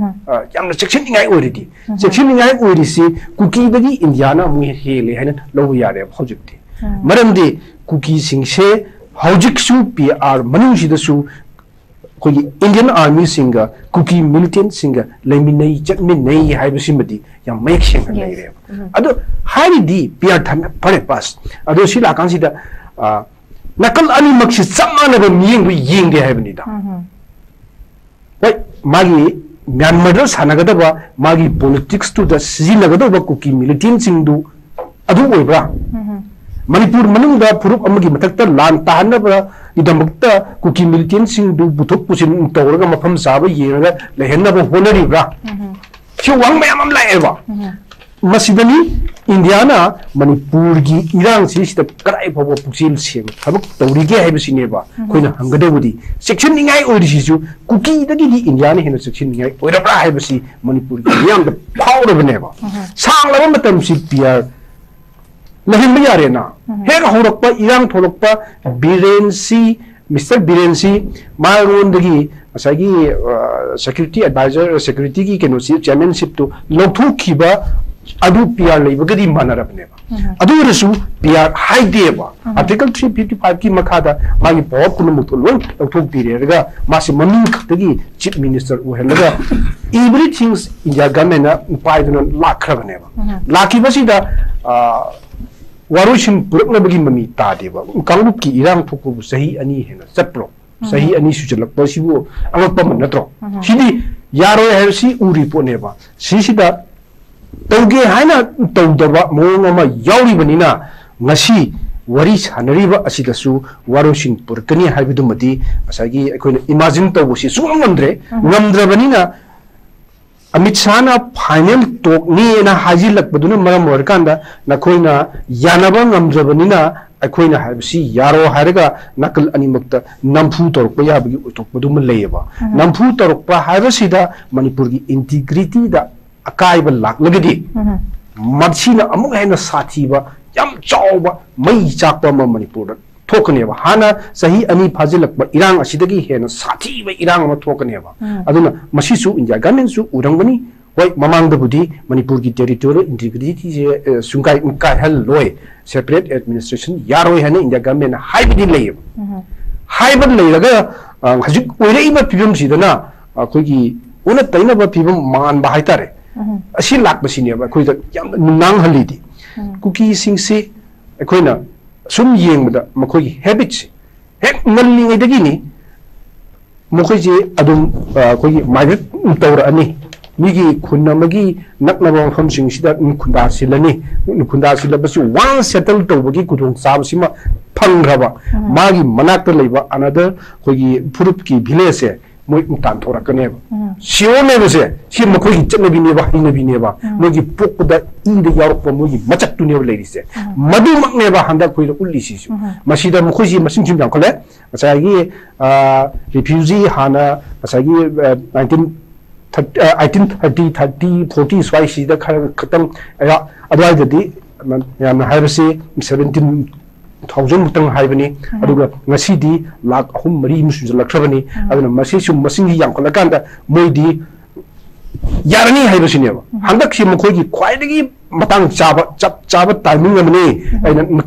ꯑ, ꯌꯥꯝꯅ ꯆꯦꯛꯁꯤꯟꯅꯤꯡꯉꯥꯏ ꯑꯣꯏꯔꯤꯗꯤ꯫ ꯆꯦꯛꯁꯤꯟꯅꯤꯡꯉꯥꯏ ꯑꯣꯏꯔꯤꯁꯤ ꯀꯨꯀꯤꯗꯒꯤ ꯏꯟꯗꯤꯌꯥꯅ ꯑꯃꯨꯛ ꯍꯦꯜꯂꯦ ꯍꯥꯏꯅ ꯂꯧꯕ ꯌꯥꯔꯦꯕ ꯍꯧꯖꯤꯛꯇꯤ꯫ ꯃꯔꯝꯗꯤ ꯀꯨꯀꯤꯁꯤꯡꯁꯦ ꯍꯧꯖꯤꯛꯁꯨ ꯄꯤ ꯑꯥꯔ ꯃꯅꯨꯡꯁꯤꯗꯁꯨ ꯑꯩꯈꯣꯏꯒꯤ ꯏꯟꯗꯤꯌꯟ ꯑꯥꯔꯃꯤꯁꯤꯡꯒ ꯀꯨꯀꯤ ꯃꯤꯂꯤꯇꯦꯟꯁꯤꯡꯒ ꯂꯩꯃꯤꯟꯅꯩ, ꯆꯠꯃꯤꯟꯅꯩ ꯍꯥꯏꯕꯁꯤꯃꯗꯤ ꯌꯥꯝ ꯃꯌꯦꯛ ꯁꯦꯡꯅ ꯂꯩꯔꯦꯕ꯫ ꯑꯗꯣ ꯍꯥꯏꯔꯤꯗꯤ ꯄꯤ ꯑꯥꯔ ꯊꯝꯃꯦ, ꯐꯔꯦ, ꯕꯁ꯫ ꯑꯗꯣ ꯁꯤ ꯂꯥꯛꯀꯥꯟꯁꯤꯗ, ꯑ, ꯅꯥꯀꯜ ꯑꯅꯤꯃꯛꯁꯤ ꯆꯞ ꯃꯥꯟꯅꯕ ꯃꯤꯠꯌꯦꯡꯗ ꯌꯦꯡꯗꯦ ꯍꯥꯏꯕꯅꯤꯗ꯫ ꯍꯣꯏ, ꯃꯥꯒꯤ ꯃ꯭ꯌꯥꯟꯃꯥꯔꯗ ꯁꯥꯟꯅꯒꯗꯕ, ꯃꯥꯒꯤ ꯄꯣꯂꯤꯇꯤꯛꯁꯇꯨꯗ ꯁꯤꯖꯤꯟꯅꯒꯗꯧꯕ ꯀꯨꯀꯤ ꯃꯤꯂꯤꯇꯦꯟꯁꯤꯡꯗꯨ ꯑꯗꯨ ꯑꯣꯏꯕ꯭ꯔꯥ? ꯃꯅꯤꯄꯨꯔ ꯃꯅꯨꯡꯗ ꯐꯨꯔꯨꯞ ꯑꯃꯒꯤ ꯃꯊꯛꯇ ꯂꯥꯟ ꯇꯥꯍꯟꯅꯕꯒꯤꯗꯃꯛꯇ ꯀꯨꯀꯤ ꯃꯤꯂꯤꯇꯦꯟꯁꯤꯡꯗꯨ ꯄꯨꯊꯣꯛ ꯄꯨꯁꯤꯟ ꯇꯧꯔꯒ ꯃꯐꯝ ꯆꯥꯕ ꯌꯦꯡꯉꯒ ꯂꯩꯍꯟꯅꯕ ꯍꯣꯠꯅꯔꯤꯕ꯭ꯔꯥ? ꯁꯤ ꯋꯥꯍꯪ ꯃꯌꯥꯝ ꯑꯃ ꯂꯥꯛꯑꯦꯕ꯫ ꯃꯁꯤꯗꯅꯤ ꯏꯟꯗꯤꯌꯥꯅ ꯃꯅꯤꯄꯨꯔꯒꯤ ꯏꯔꯥꯡꯁꯤꯁꯤꯗ ꯀꯗꯥꯏ ꯐꯥꯎꯕ ꯄꯨꯛꯆꯦꯜ ꯁꯦꯡꯅ ꯊꯕꯛ ꯇꯧꯔꯤꯒꯦ ꯍꯥꯏꯕꯁꯤꯅꯦꯕ ꯑꯩꯈꯣꯏꯅ ꯍꯪꯒꯗꯧꯕꯗꯤ꯫ ꯆꯦꯛꯁꯤꯟꯅꯤꯡꯉꯥꯏ ꯑꯣꯏꯔꯤꯁꯤꯁꯨ ꯀꯨꯀꯤꯗꯒꯤꯗꯤ ꯏꯟꯗꯤꯌꯥꯅ ꯍꯦꯟꯅ ꯆꯦꯛꯁꯤꯟꯅꯤꯡꯉꯥꯏ ꯑꯣꯏꯔꯕ꯭ꯔꯥ ꯍꯥꯏꯕꯁꯤ ꯃꯅꯤꯄꯨꯔꯒꯤ ꯃꯤꯌꯥꯝꯗ ꯐꯥꯎꯔꯕꯅꯦꯕ꯫ ꯁꯥꯡꯂꯕ ꯃꯇꯝꯁꯤ ꯄꯤ ꯑꯥꯔ ꯂꯩꯍꯟꯕ ꯌꯥꯔꯦꯅ꯫ ꯍꯦꯛ ꯍꯧꯔꯛꯄ, ꯏꯔꯥꯡ ꯊꯣꯛꯂꯛꯄ, ꯕꯤꯔꯦꯟꯁꯤ, ꯃꯤꯁꯇꯔ ꯕꯤꯔꯦꯟꯁꯤ, ꯃꯉꯣꯟꯗꯒꯤ ꯉꯁꯥꯏꯒꯤ, ꯑ, ꯁꯦꯀ꯭ꯌꯨꯔꯤꯇꯤ ꯑꯦꯗꯚꯥꯏꯖꯔ, ꯁꯦꯀ꯭ꯌꯨꯔꯤꯇꯤꯒꯤ ꯀꯩꯅꯣꯁꯤ, ꯆꯤꯌꯔꯃꯦꯟꯁꯤꯞꯇꯨ ꯂꯧꯊꯣꯛꯈꯤꯕ ꯑꯗꯨ ꯄꯤ ꯑꯥꯔ ꯂꯩꯕꯒꯗꯤ ꯃꯥꯟꯅꯔꯕꯅꯦꯕ꯫ ꯑꯗꯨ ꯑꯣꯏꯔꯁꯨ ꯄꯤ ꯑꯥꯔ ꯍꯥꯏꯗꯦꯕ꯫ ꯑꯥꯔꯇꯤꯀꯜ ꯊ꯭ꯔꯤ ꯐꯤꯐꯇꯤ ꯐꯥꯏꯚꯀꯤ ꯃꯈꯥꯗ ꯃꯥꯒꯤ ꯄꯋꯥꯔ ꯄꯨꯝꯅꯃꯛꯇꯣ ꯂꯣꯏ ꯂꯧꯊꯣꯛꯄꯤꯔꯦꯔꯒ ꯃꯥꯁꯦ ꯃꯃꯤꯡ ꯈꯛꯇꯒꯤ ꯆꯤꯐ ꯃꯤꯅꯤꯁꯇꯔ ꯑꯣꯏꯍꯜꯂꯒ ꯏꯕ꯭ꯔꯤ ꯊꯤꯡꯁ ꯏꯟꯗꯤꯌꯥ ꯒꯚꯔꯟꯃꯦꯟꯅ ꯄꯥꯏꯗꯨꯅ ꯂꯥꯛꯈ꯭ꯔꯕꯅꯦꯕ꯫ ꯂꯥꯛꯈꯤꯕꯁꯤꯗ, ꯑ, ꯋꯥꯔꯣꯏꯁꯤꯟ ꯄꯨꯔꯛꯅꯕꯒꯤ ꯃꯃꯤ ꯇꯥꯗꯦꯕ꯫ ꯀꯥꯡꯂꯨꯞꯀꯤ ꯏꯔꯥꯡ ꯊꯣꯛꯄꯕꯨ ꯆꯍꯤ ꯑꯅꯤ ꯍꯦꯟꯅ ꯆꯠꯄ꯭ꯔꯣ? ꯆꯍꯤ ꯑꯅꯤ ꯁꯨꯖꯜꯂꯛꯄ ꯑꯁꯤꯕꯨ ꯑꯉꯛꯄ ꯑꯃ ꯅꯠꯇ꯭ꯔꯣ? ꯁꯤꯗꯤ ꯌꯥꯔꯣꯏ ꯍꯥꯏꯕꯁꯤ ꯎꯔꯤ ꯄꯣꯠꯅꯦꯕ꯫ ꯁꯤꯁꯤꯗ ꯇꯧꯒꯦ ꯍꯥꯏꯅ ꯇꯧꯗꯕ ꯃꯑꯣꯡ ꯑꯃ ꯌꯥꯎꯔꯤꯕꯅꯤꯅ, ꯉꯁꯤ ꯋꯥꯔꯤ ꯁꯥꯟꯅꯔꯤꯕ ꯑꯁꯤꯗꯁꯨ ꯋꯥꯔꯣꯏꯁꯤꯟ ꯄꯨꯔꯛꯀꯅꯤ ꯍꯥꯏꯕꯗꯨꯃꯗꯤ ꯉꯁꯥꯏꯒꯤ ꯑꯩꯈꯣꯏꯅ ꯏꯃꯥꯖꯤꯟ ꯇꯧꯕꯁꯤ ꯁꯨꯡꯉꯝ ꯉꯝꯗ꯭ꯔꯦ꯫ ꯉꯝꯗ꯭ꯔꯕꯅꯤꯅ, ꯑꯃꯤꯠ ꯁꯥꯍꯅ ꯐꯥꯏꯅꯦꯜ ꯇꯣꯛꯅꯤꯅ ꯍꯥꯏꯖꯤꯜꯂꯛꯄꯗꯨꯅ ꯃꯔꯝ ꯑꯣꯏꯔꯀꯥꯟꯗ ꯅꯈꯣꯏꯅ ꯌꯥꯅꯕ ꯉꯝꯗ꯭ꯔꯕꯅꯤꯅ, ꯑꯩꯈꯣꯏꯅ ꯍꯥꯏꯕꯁꯤ ꯌꯥꯔꯣ ꯍꯥꯏꯔꯒ ꯅꯥꯀꯜ ꯑꯅꯤꯃꯛꯇ ꯅꯝꯐꯨ ꯇꯧꯔꯛꯄ ꯌꯥꯕꯒꯤ ꯑꯣꯏꯊꯣꯛꯄꯗꯨꯃ ꯂꯩꯌꯦꯕ꯫ ꯅꯝꯐꯨ ꯇꯧꯔꯛꯄ ꯍꯥꯏꯕꯁꯤꯗ ꯃꯅꯤꯄꯨꯔꯒꯤ ꯏꯟꯇꯤꯒ꯭ꯔꯤꯇꯤꯗ ꯑꯀꯥꯏꯕ ꯂꯥꯛꯂꯒꯗꯤ, ꯃꯁꯤꯅ ꯑꯃꯨꯛ ꯍꯦꯟꯅ ꯁꯥꯊꯤꯕ, ꯌꯥꯝ ꯆꯥꯎꯕ ꯃꯩ ꯆꯥꯛꯄ ꯑꯃ ꯃꯅꯤꯄꯨꯔꯗ ꯊꯣꯛꯀꯅꯦꯕ꯫ ꯍꯥꯟꯅ ꯆꯍꯤ ꯑꯅꯤ ꯐꯥꯖꯤꯜꯂꯛꯄ ꯏꯔꯥꯡ ꯑꯁꯤꯗꯒꯤ ꯍꯦꯟꯅ ꯁꯥꯊꯤꯕ ꯏꯔꯥꯡ ꯑꯃ ꯊꯣꯛꯀꯅꯦꯕ꯫ ꯑꯗꯨꯅ ꯃꯁꯤꯁꯨ ꯏꯟꯗꯤꯌꯥ ꯒꯚꯔꯟꯃꯦꯟꯠꯁꯨ ꯎꯔꯝꯒꯅꯤ꯫ ꯍꯣꯏ, ꯃꯃꯥꯡꯗꯕꯨꯗꯤ ꯃꯅꯤꯄꯨꯔꯒꯤ ꯇꯦꯔꯤꯇꯣꯔꯤꯌꯦꯜ ꯏꯟꯇꯤꯒ꯭ꯔꯤꯇꯤꯁꯦ, ꯑ, ꯁꯨꯡꯀꯥꯏ ꯀꯥꯏꯍꯜꯂꯣꯏ, ꯁꯦꯄꯔꯦꯠ ꯑꯦꯗꯃꯤꯅꯤꯁꯇ꯭ꯔꯦꯁꯟ ꯌꯥꯔꯣꯏ ꯍꯥꯏꯅ ꯏꯟꯗꯤꯌꯥ ꯒꯚꯔꯟꯃꯦꯟꯠꯅ ꯍꯥꯏꯕꯗꯤ ꯂꯩꯌꯦꯕ꯫ ꯍꯥꯏꯕ ꯂꯩꯔꯒ, ꯑ, ꯍꯧꯖꯤꯛ ꯑꯣꯏꯔꯛꯏꯕ ꯐꯤꯕꯝꯁꯤꯗꯅ ꯑꯩꯈꯣꯏꯒꯤ ꯑꯣꯟꯅ ꯇꯩꯅꯕ ꯐꯤꯕꯝ ꯃꯥꯟꯕ ꯍꯥꯏꯇꯥꯔꯦ꯫ ꯑꯁꯤ ꯂꯥꯛꯄꯁꯤꯅꯦꯕ ꯑꯩꯈꯣꯏꯗ ꯌꯥꯝꯅ ꯅꯨꯡꯅꯥꯡꯍꯜꯂꯤꯗꯤ꯫ ꯀꯨꯀꯤꯁꯤꯡꯁꯤ ꯑꯩꯈꯣꯏꯅ ꯁꯨꯝ ꯌꯦꯡꯕꯗ ꯃꯈꯣꯏꯒꯤ ꯍꯦꯕꯤꯠꯁꯦ ꯍꯦꯛ ꯉꯜꯂꯤꯉꯩꯗꯒꯤꯅꯤ꯫ ꯃꯈꯣꯏꯁꯦ ꯑꯗꯨꯝ, ꯑ, ꯑꯩꯈꯣꯏꯒꯤ ꯃꯥꯏꯒ꯭ꯔꯦꯠ ꯇꯧꯔꯛꯑꯅꯤ꯫ ꯃꯤꯒꯤ ꯈꯨꯟ ꯑꯃꯒꯤ ꯅꯛꯅꯕ ꯃꯐꯝꯁꯤꯡꯁꯤꯗ ꯈꯨꯟꯗꯥ ꯁꯤꯜꯂꯅꯤ꯫ ꯈꯨꯟꯗꯥ ꯁꯤꯜꯂꯕꯁꯤ ꯋꯥꯟ ꯁꯦꯇꯜ ꯇꯧꯕꯒꯤ ꯈꯨꯗꯣꯡꯆꯥꯕꯁꯤꯃ ꯐꯪꯈ꯭ꯔꯕ, ꯃꯥꯒꯤ ꯃꯅꯥꯛꯇ ꯂꯩꯕ ꯑꯅꯗꯔ ꯑꯩꯈꯣꯏꯒꯤ ꯐꯨꯔꯨꯞꯀꯤ ꯚꯤꯂꯦꯖꯁꯦ ꯃꯣꯏ ꯇꯥꯟꯊꯣꯔꯛꯀꯅꯦꯕ꯫ ꯁꯤꯌꯣꯔꯅꯦꯕꯁꯦ, ꯁꯤ ꯃꯈꯣꯏꯒꯤ ꯆꯠꯅꯕꯤꯅꯦꯕ, ꯍꯩꯅꯕꯤꯅꯦꯕ꯫ ꯃꯣꯏꯒꯤ ꯄꯣꯛꯄꯗ ꯏꯗ ꯌꯥꯎꯔꯛꯄ ꯃꯣꯏꯒꯤ ꯃꯆꯠꯇꯨꯅꯦꯕ ꯂꯩꯔꯤꯁꯦ꯫ ꯃꯗꯨꯃꯛꯅꯦꯕ ꯍꯟꯗꯛ ꯑꯩꯈꯣꯏꯗ ꯎꯠꯂꯤꯁꯤꯁꯨ꯫ ꯃꯁꯤꯗ ꯃꯈꯣꯏꯁꯤ ꯃꯁꯤꯡ ꯁꯨꯝ ꯌꯥꯝꯈꯠꯂꯦ꯫ ꯉꯁꯥꯏꯒꯤ, ꯑ, ꯔꯤꯐ꯭ꯌꯨꯖꯤ ꯍꯥꯟꯅ ꯉꯁꯥꯏꯒꯤ, ꯑ, ꯅꯥꯏꯟꯇꯤꯟ ꯊꯥꯔꯇꯤ, ꯑ, ꯑꯩꯠꯇꯤꯟ ꯊꯥꯔꯇꯤ, ꯊꯥꯔꯇꯤ, ꯐꯣꯔꯇꯤ ꯁ꯭ꯋꯥꯏꯁꯤꯗ ꯈꯔ ꯈꯛꯇꯪ ꯑꯌꯥ-, ꯑꯗꯨꯋꯥꯏꯗꯗꯤ ꯃꯌꯥꯝꯅ ꯍꯥꯏꯕꯁꯤ ꯁꯚꯦꯟꯇꯤꯟ ꯊꯥꯎꯖꯟ ꯃꯨꯛꯇꯪ ꯍꯥꯏꯕꯅꯤ꯫ ꯑꯗꯨꯒ ꯉꯁꯤꯗꯤ ꯂꯥꯛ ꯑꯍꯨꯝ ꯃꯔꯤ ꯑꯃ ꯁꯨꯖꯜꯂꯛꯈ꯭ꯔꯕꯅꯤ꯫ ꯑꯗꯨꯅ ꯃꯁꯤ ꯁꯨꯝ ꯃꯁꯤꯡꯁꯤ ꯌꯥꯝꯈꯠꯂꯀꯥꯟꯗ ꯃꯣꯏꯗꯤ ꯌꯥꯔꯅꯤ ꯍꯥꯏꯕꯁꯤꯅꯦꯕ꯫ ꯎꯝ꯫ ꯍꯟꯗꯛꯁꯤ ꯃꯈꯣꯏꯒꯤ ꯈ꯭ꯋꯥꯏꯗꯒꯤ ꯃꯇꯥꯡ ꯆꯥꯕ, ꯆꯞ ꯆꯥꯕ timing ꯑꯃꯅꯤ꯫ ꯎꯝ꯫ ꯑꯩꯅ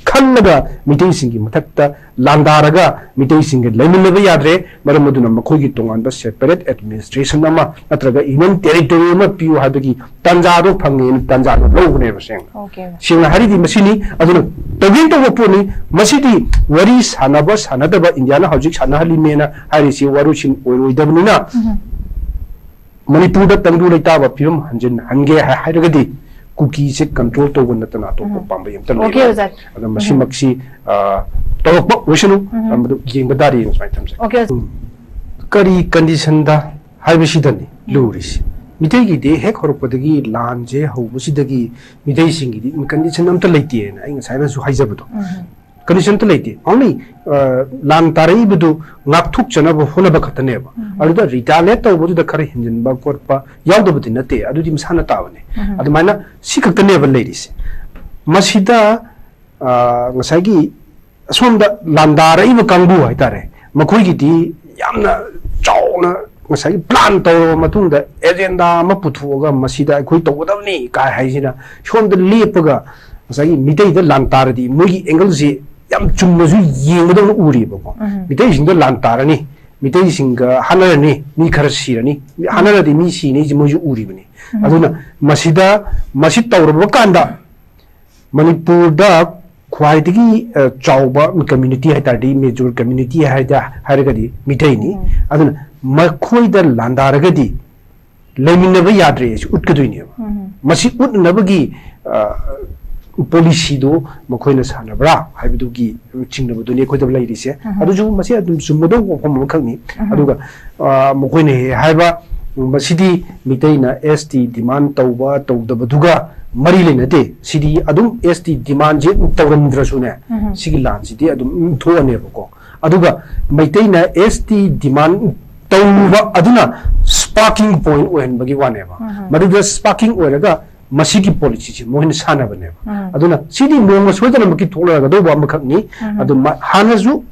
ꯈꯜꯂꯒ ꯃꯤꯇꯩꯁꯤꯡꯒꯤ ꯃꯊꯛꯇ ꯂꯥꯟꯗꯥꯔꯒ ꯃꯤꯇꯩꯁꯤꯡꯒ ꯂꯩꯃꯤꯟꯅꯕ ꯌꯥꯗ꯭ꯔꯦ꯫ ꯃꯔꯝ ꯑꯗꯨꯅ ꯃꯈꯣꯏꯒꯤ ꯇꯣꯉꯥꯟꯕ separate administration ꯑꯃ ꯅꯠꯇ꯭ꯔꯒ union territory ꯑꯃ ꯄꯤꯌꯨ ꯍꯥꯏꯕꯒꯤ ꯇꯥꯟꯖꯥꯗꯣ ꯐꯪꯉꯦꯅ ꯇꯥꯟꯖꯥꯗꯣ ꯂꯧꯕꯅꯦꯕ ꯁꯦꯡꯅ꯫ Okay꯫ ꯁꯦꯡꯅ ꯍꯥꯏꯔꯗꯤ ꯃꯁꯤꯅꯤ꯫ ꯑꯗꯨꯅ ꯇꯧꯒꯦꯅ ꯇꯧꯕ ꯄꯣꯠꯅꯤ꯫ ꯃꯁꯤꯗꯤ ꯋꯥꯔꯤ ꯁꯥꯟꯅꯕ ꯁꯥꯟꯅꯗꯕ ꯏꯟꯗꯤꯌꯥꯅ ꯍꯧꯖꯤꯛ ꯁꯥꯟꯅꯍꯜꯂꯤꯃꯦꯅ ꯍꯥꯏꯔꯤꯁꯤ ꯋꯥꯔꯨꯁꯤꯟ ꯑꯣꯏꯔꯣꯏꯗꯕꯅꯤꯅ, ꯎꯝ꯫ ꯃꯅꯤꯄꯨꯔꯗ ꯇꯪꯗꯨ ꯂꯩꯇꯥꯕ ꯐꯤꯕꯝ ꯍꯟꯖꯤꯟꯍꯟꯒꯦ ꯍꯥꯏ-, ꯍꯥꯏꯔꯒꯗꯤ ꯀꯨꯀꯤꯁꯦ control ꯇꯧꯕ ꯅꯠꯇꯅ ꯑꯇꯣꯞꯄ ꯎꯝ꯫ ꯄꯥꯝꯕꯩ ꯑꯝꯇ Okay, ꯂꯩꯔꯣꯏ꯫ ꯑꯣꯖꯥ꯫ ꯑꯗꯣ ꯎꯝ꯫ ꯃꯁꯤꯃꯛꯁꯤ, ꯑ, ꯇꯧꯔꯛꯄ ꯑꯣꯏꯁꯅꯨ, ꯎꯝ꯫ ꯃꯗꯨ ꯌꯦꯡꯕ ꯇꯥꯔꯦꯅ ꯁꯨꯃꯥꯏꯅ ꯊꯝꯖꯒꯦ꯫ Okay, ꯑꯣꯖꯥ꯫ ꯎꯝ꯫ ꯀꯔꯤ conditionꯗ ꯍꯥꯏꯕꯁꯤꯗꯅꯤ ꯎꯝ꯫ ꯂꯨꯔꯤꯁꯤ꯫ ꯃꯤꯇꯩꯒꯤꯗꯤ ꯍꯦꯛ ꯍꯧꯔꯛꯄꯗꯒꯤ ꯂꯥꯟꯁꯦ ꯍꯧꯕꯁꯤꯗꯒꯤ ꯃꯤꯇꯩꯁꯤꯡꯒꯤꯗꯤ condition ꯑꯝꯇ ꯂꯩꯇꯦꯅ ꯑꯩ ꯉꯁꯥꯏꯅꯁꯨ ꯍꯥꯏꯖꯕꯗꯣ꯫ ꯎꯝ꯫ Condition ꯑꯝꯇ ꯂꯩꯇꯦ꯫ Only, ꯑ, ꯂꯥꯟ ꯇꯥꯔꯛꯏꯕꯗꯨ ꯉꯥꯛꯊꯣꯛꯆꯅꯕ ꯍꯣꯠꯅꯕ ꯈꯛꯇꯅꯦꯕ꯫ ꯎꯝ꯫ ꯑꯗꯨꯗ retaliate ꯇꯧꯕꯗꯨꯗ ꯈꯔ ꯍꯦꯟꯖꯤꯟꯕ ꯈꯣꯠꯄ ꯌꯥꯎꯗꯕꯗꯤ ꯅꯠꯇꯦ, ꯑꯗꯨꯗꯤ ꯃꯁꯥꯅ ꯇꯥꯕꯅꯦ꯫ ꯎꯝ꯫ ꯑꯗꯨꯃꯥꯏꯅ ꯁꯤ ꯈꯛꯇꯅꯦꯕ ꯂꯩꯔꯤꯁꯦ꯫ ꯃꯁꯤꯗ, ꯑ, ꯉꯁꯥꯏꯒꯤ ꯑꯁꯣꯝꯗ ꯂꯥꯟꯗꯥꯔꯛꯏꯕ ꯀꯥꯡꯕꯨ ꯍꯥꯏꯇꯥꯔꯦ, ꯃꯈꯣꯏꯒꯤꯗꯤ ꯌꯥꯝꯅ ꯆꯥꯎꯅ ꯉꯁꯥꯏꯒꯤ plan ꯇꯧꯔꯕ ꯃꯇꯨꯡꯗ agenda ꯑꯃ ꯄꯨꯊꯣꯛꯑꯒ ꯃꯁꯤꯗ ꯑꯩꯈꯣꯏ ꯇꯧꯒꯗꯕꯅꯤ ꯀꯥꯏ ꯍꯥꯏꯁꯤꯅ ꯁꯣꯝꯗ ꯂꯦꯞꯄꯒ ꯉꯁꯥꯏꯒꯤ ꯃꯤꯇꯩꯗ ꯂꯥꯟ ꯇꯥꯔꯗꯤ ꯃꯣꯏꯒꯤ angleꯁꯤ ꯌꯥꯝ ꯆꯨꯝꯅꯁꯨ ꯌꯦꯡꯕꯗꯧꯅ ꯎꯔꯤꯕꯀꯣ꯫ ꯎꯝ꯫ ꯃꯤꯇꯩꯁꯤꯡꯗ ꯂꯥꯟ ꯇꯥꯔꯅꯤ, ꯃꯤꯇꯩꯁꯤꯡꯒ ꯍꯥꯠꯅꯔꯅꯤ, ꯃꯤ ꯈꯔ ꯁꯤꯔꯅꯤ, ꯍꯥꯠꯅꯔꯗꯤ ꯃꯤ ꯁꯤꯅꯤꯁꯤ ꯃꯣꯏꯁꯨ ꯎꯔꯤꯕꯅꯤ꯫ ꯎꯝ꯫ ꯑꯗꯨꯅ ꯃꯁꯤꯗ, ꯃꯁꯤ ꯇꯧꯔꯕ ꯀꯥꯟꯗ ꯃꯅꯤꯄꯨꯔꯗ ꯈ꯭ꯋꯥꯏꯗꯒꯤ, ꯑ, ꯆꯥꯎꯕ community ꯍꯥꯏ ꯇꯥꯔꯗꯤ, major community ꯍꯥꯏꯗ-, ꯍꯥꯏꯔꯒꯗꯤ ꯃꯤꯇꯩꯅꯤ꯫ ꯎꯝ꯫ ꯑꯗꯨꯅ ꯃꯈꯣꯏꯗ ꯂꯥꯟꯗꯥꯔꯒꯗꯤ ꯂꯩꯃꯤꯟꯅꯕ ꯌꯥꯗ꯭ꯔꯦ ꯍꯥꯏꯁꯤ ꯎꯠꯀꯗꯣꯏꯅꯦꯕ꯫ ꯎꯝ꯫ ꯃꯁꯤ ꯎꯠꯅꯅꯕꯒꯤ, ꯑ, policyꯗꯣ ꯃꯈꯣꯏꯅ ꯁꯥꯟꯅꯕ꯭ꯔꯥ ꯍꯥꯏꯕꯗꯨꯒꯤ ꯆꯤꯡꯅꯕꯗꯨꯅꯤ ꯑꯩꯈꯣꯏꯗ ꯂꯩꯔꯤꯁꯦ꯫ ꯎꯝ꯫ ꯑꯗꯨꯁꯨ ꯃꯁꯤ ꯑꯗꯨꯝ ꯆꯨꯝꯒꯗꯧꯕ ꯋꯥꯐꯝ ꯑꯃꯈꯛꯅꯤ꯫ ꯎꯝ꯫ ꯑꯗꯨꯒ, ꯑ, ꯃꯈꯣꯏꯅ ꯍꯦꯛ ꯍꯥꯏꯕ, ꯃꯁꯤꯗꯤ ꯃꯤꯇꯩꯅ S T demand ꯇꯧꯕ ꯇꯧꯗꯕꯗꯨꯒ ꯃꯔꯤ ꯂꯩꯅꯗꯦ꯫ ꯁꯤꯗꯤ ꯑꯗꯨꯝ S T demandꯁꯦ ꯇꯧꯔꯝꯗ꯭ꯔꯁꯨꯅꯦ, ꯎꯝ꯫ ꯁꯤꯒꯤ ꯂꯥꯟꯁꯤꯗꯤ ꯑꯗꯨꯝ ꯊꯣꯛꯑꯅꯦꯕꯀꯣ꯫ ꯑꯗꯨꯒ ꯃꯩꯇꯩꯅ S T demand ꯇꯧꯕ ꯑꯗꯨꯅ sparking point ꯑꯣꯏꯍꯟꯕꯒꯤ ꯋꯥꯅꯦꯕ꯫ ꯎꯝ꯫ ꯃꯗꯨꯗ sparking ꯑꯣꯏꯔꯒ ꯃꯁꯤꯒꯤ policyꯁꯦ ꯃꯣꯏꯅ ꯁꯥꯟꯅꯕꯅꯦꯕ꯫ ꯎꯝ꯫ ꯑꯗꯨꯅ ꯁꯤꯗꯤ ꯅꯣꯡꯃ ꯁꯣꯏꯗꯅꯃꯛꯀꯤ ꯊꯣꯛꯂꯛꯀꯗꯧꯕ ꯑꯃꯈꯛꯅꯤ꯫ ꯎꯝ꯫ ꯑꯗꯨ ꯃ-, ꯍꯥꯟꯅꯁꯨ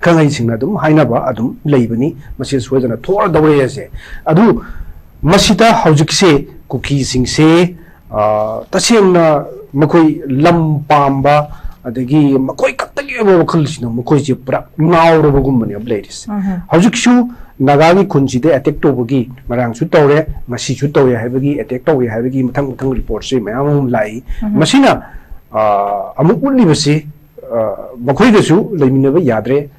ꯈꯪꯍꯩꯁꯤꯡꯅ ꯑꯗꯨꯝ ꯍꯥꯏꯅꯕ ꯑꯗꯨꯝ ꯂꯩꯕꯅꯤ, ꯃꯁꯤ ꯁꯣꯏꯗꯅ ꯊꯣꯛꯂꯗꯧꯔꯦ ꯍꯥꯏꯁꯦ꯫ ꯑꯗꯨ ꯃꯁꯤꯗ ꯍꯧꯖꯤꯛꯁꯦ ꯀꯨꯀꯤꯁꯤꯡꯁꯦ, ꯑ, ꯇꯁꯦꯡꯅ ꯃꯈꯣꯏ ꯂꯝ ꯄꯥꯝꯕ, ꯑꯗꯒꯤ ꯃꯈꯣꯏ ꯈꯛꯇꯒꯤ ꯑꯣꯏꯕ ꯋꯥꯈꯜꯁꯤꯅ ꯃꯈꯣꯏꯁꯦ ꯄꯨꯔꯥ ꯉꯥꯎꯔꯕꯒꯨꯝꯕꯅꯦꯕ ꯂꯩꯔꯤꯁꯦ꯫ ꯎꯝ꯫ ꯍꯧꯖꯤꯛꯁꯨ ꯅꯥꯒꯥꯒꯤ ꯈꯨꯟꯁꯤꯗ ꯑꯦꯇꯦꯛ ꯇꯧꯕꯒꯤ, ꯉꯔꯥꯡꯁꯨ ꯇꯧꯔꯦ, ꯉꯁꯤꯁꯨ ꯇꯧꯔꯦ ꯍꯥꯏꯕꯒꯤ, ꯑꯦꯇꯦꯛ ꯇꯧꯋꯦ ꯍꯥꯏꯕꯒꯤ ꯃꯊꯪ ꯃꯊꯪ ꯔꯤꯄꯣꯔꯠꯁꯦ ꯃꯌꯥꯝ ꯑꯃ ꯂꯥꯛꯏ꯫ ꯎꯝ꯫ ꯃꯁꯤꯅ, ꯑ, ꯑꯃꯨꯛ ꯎꯠꯂꯤꯕꯁꯤ, ꯑ, ꯃꯈꯣꯏꯒꯁꯨ ꯂꯩꯃꯤꯟꯅꯕ ꯌꯥꯗ꯭ꯔꯦ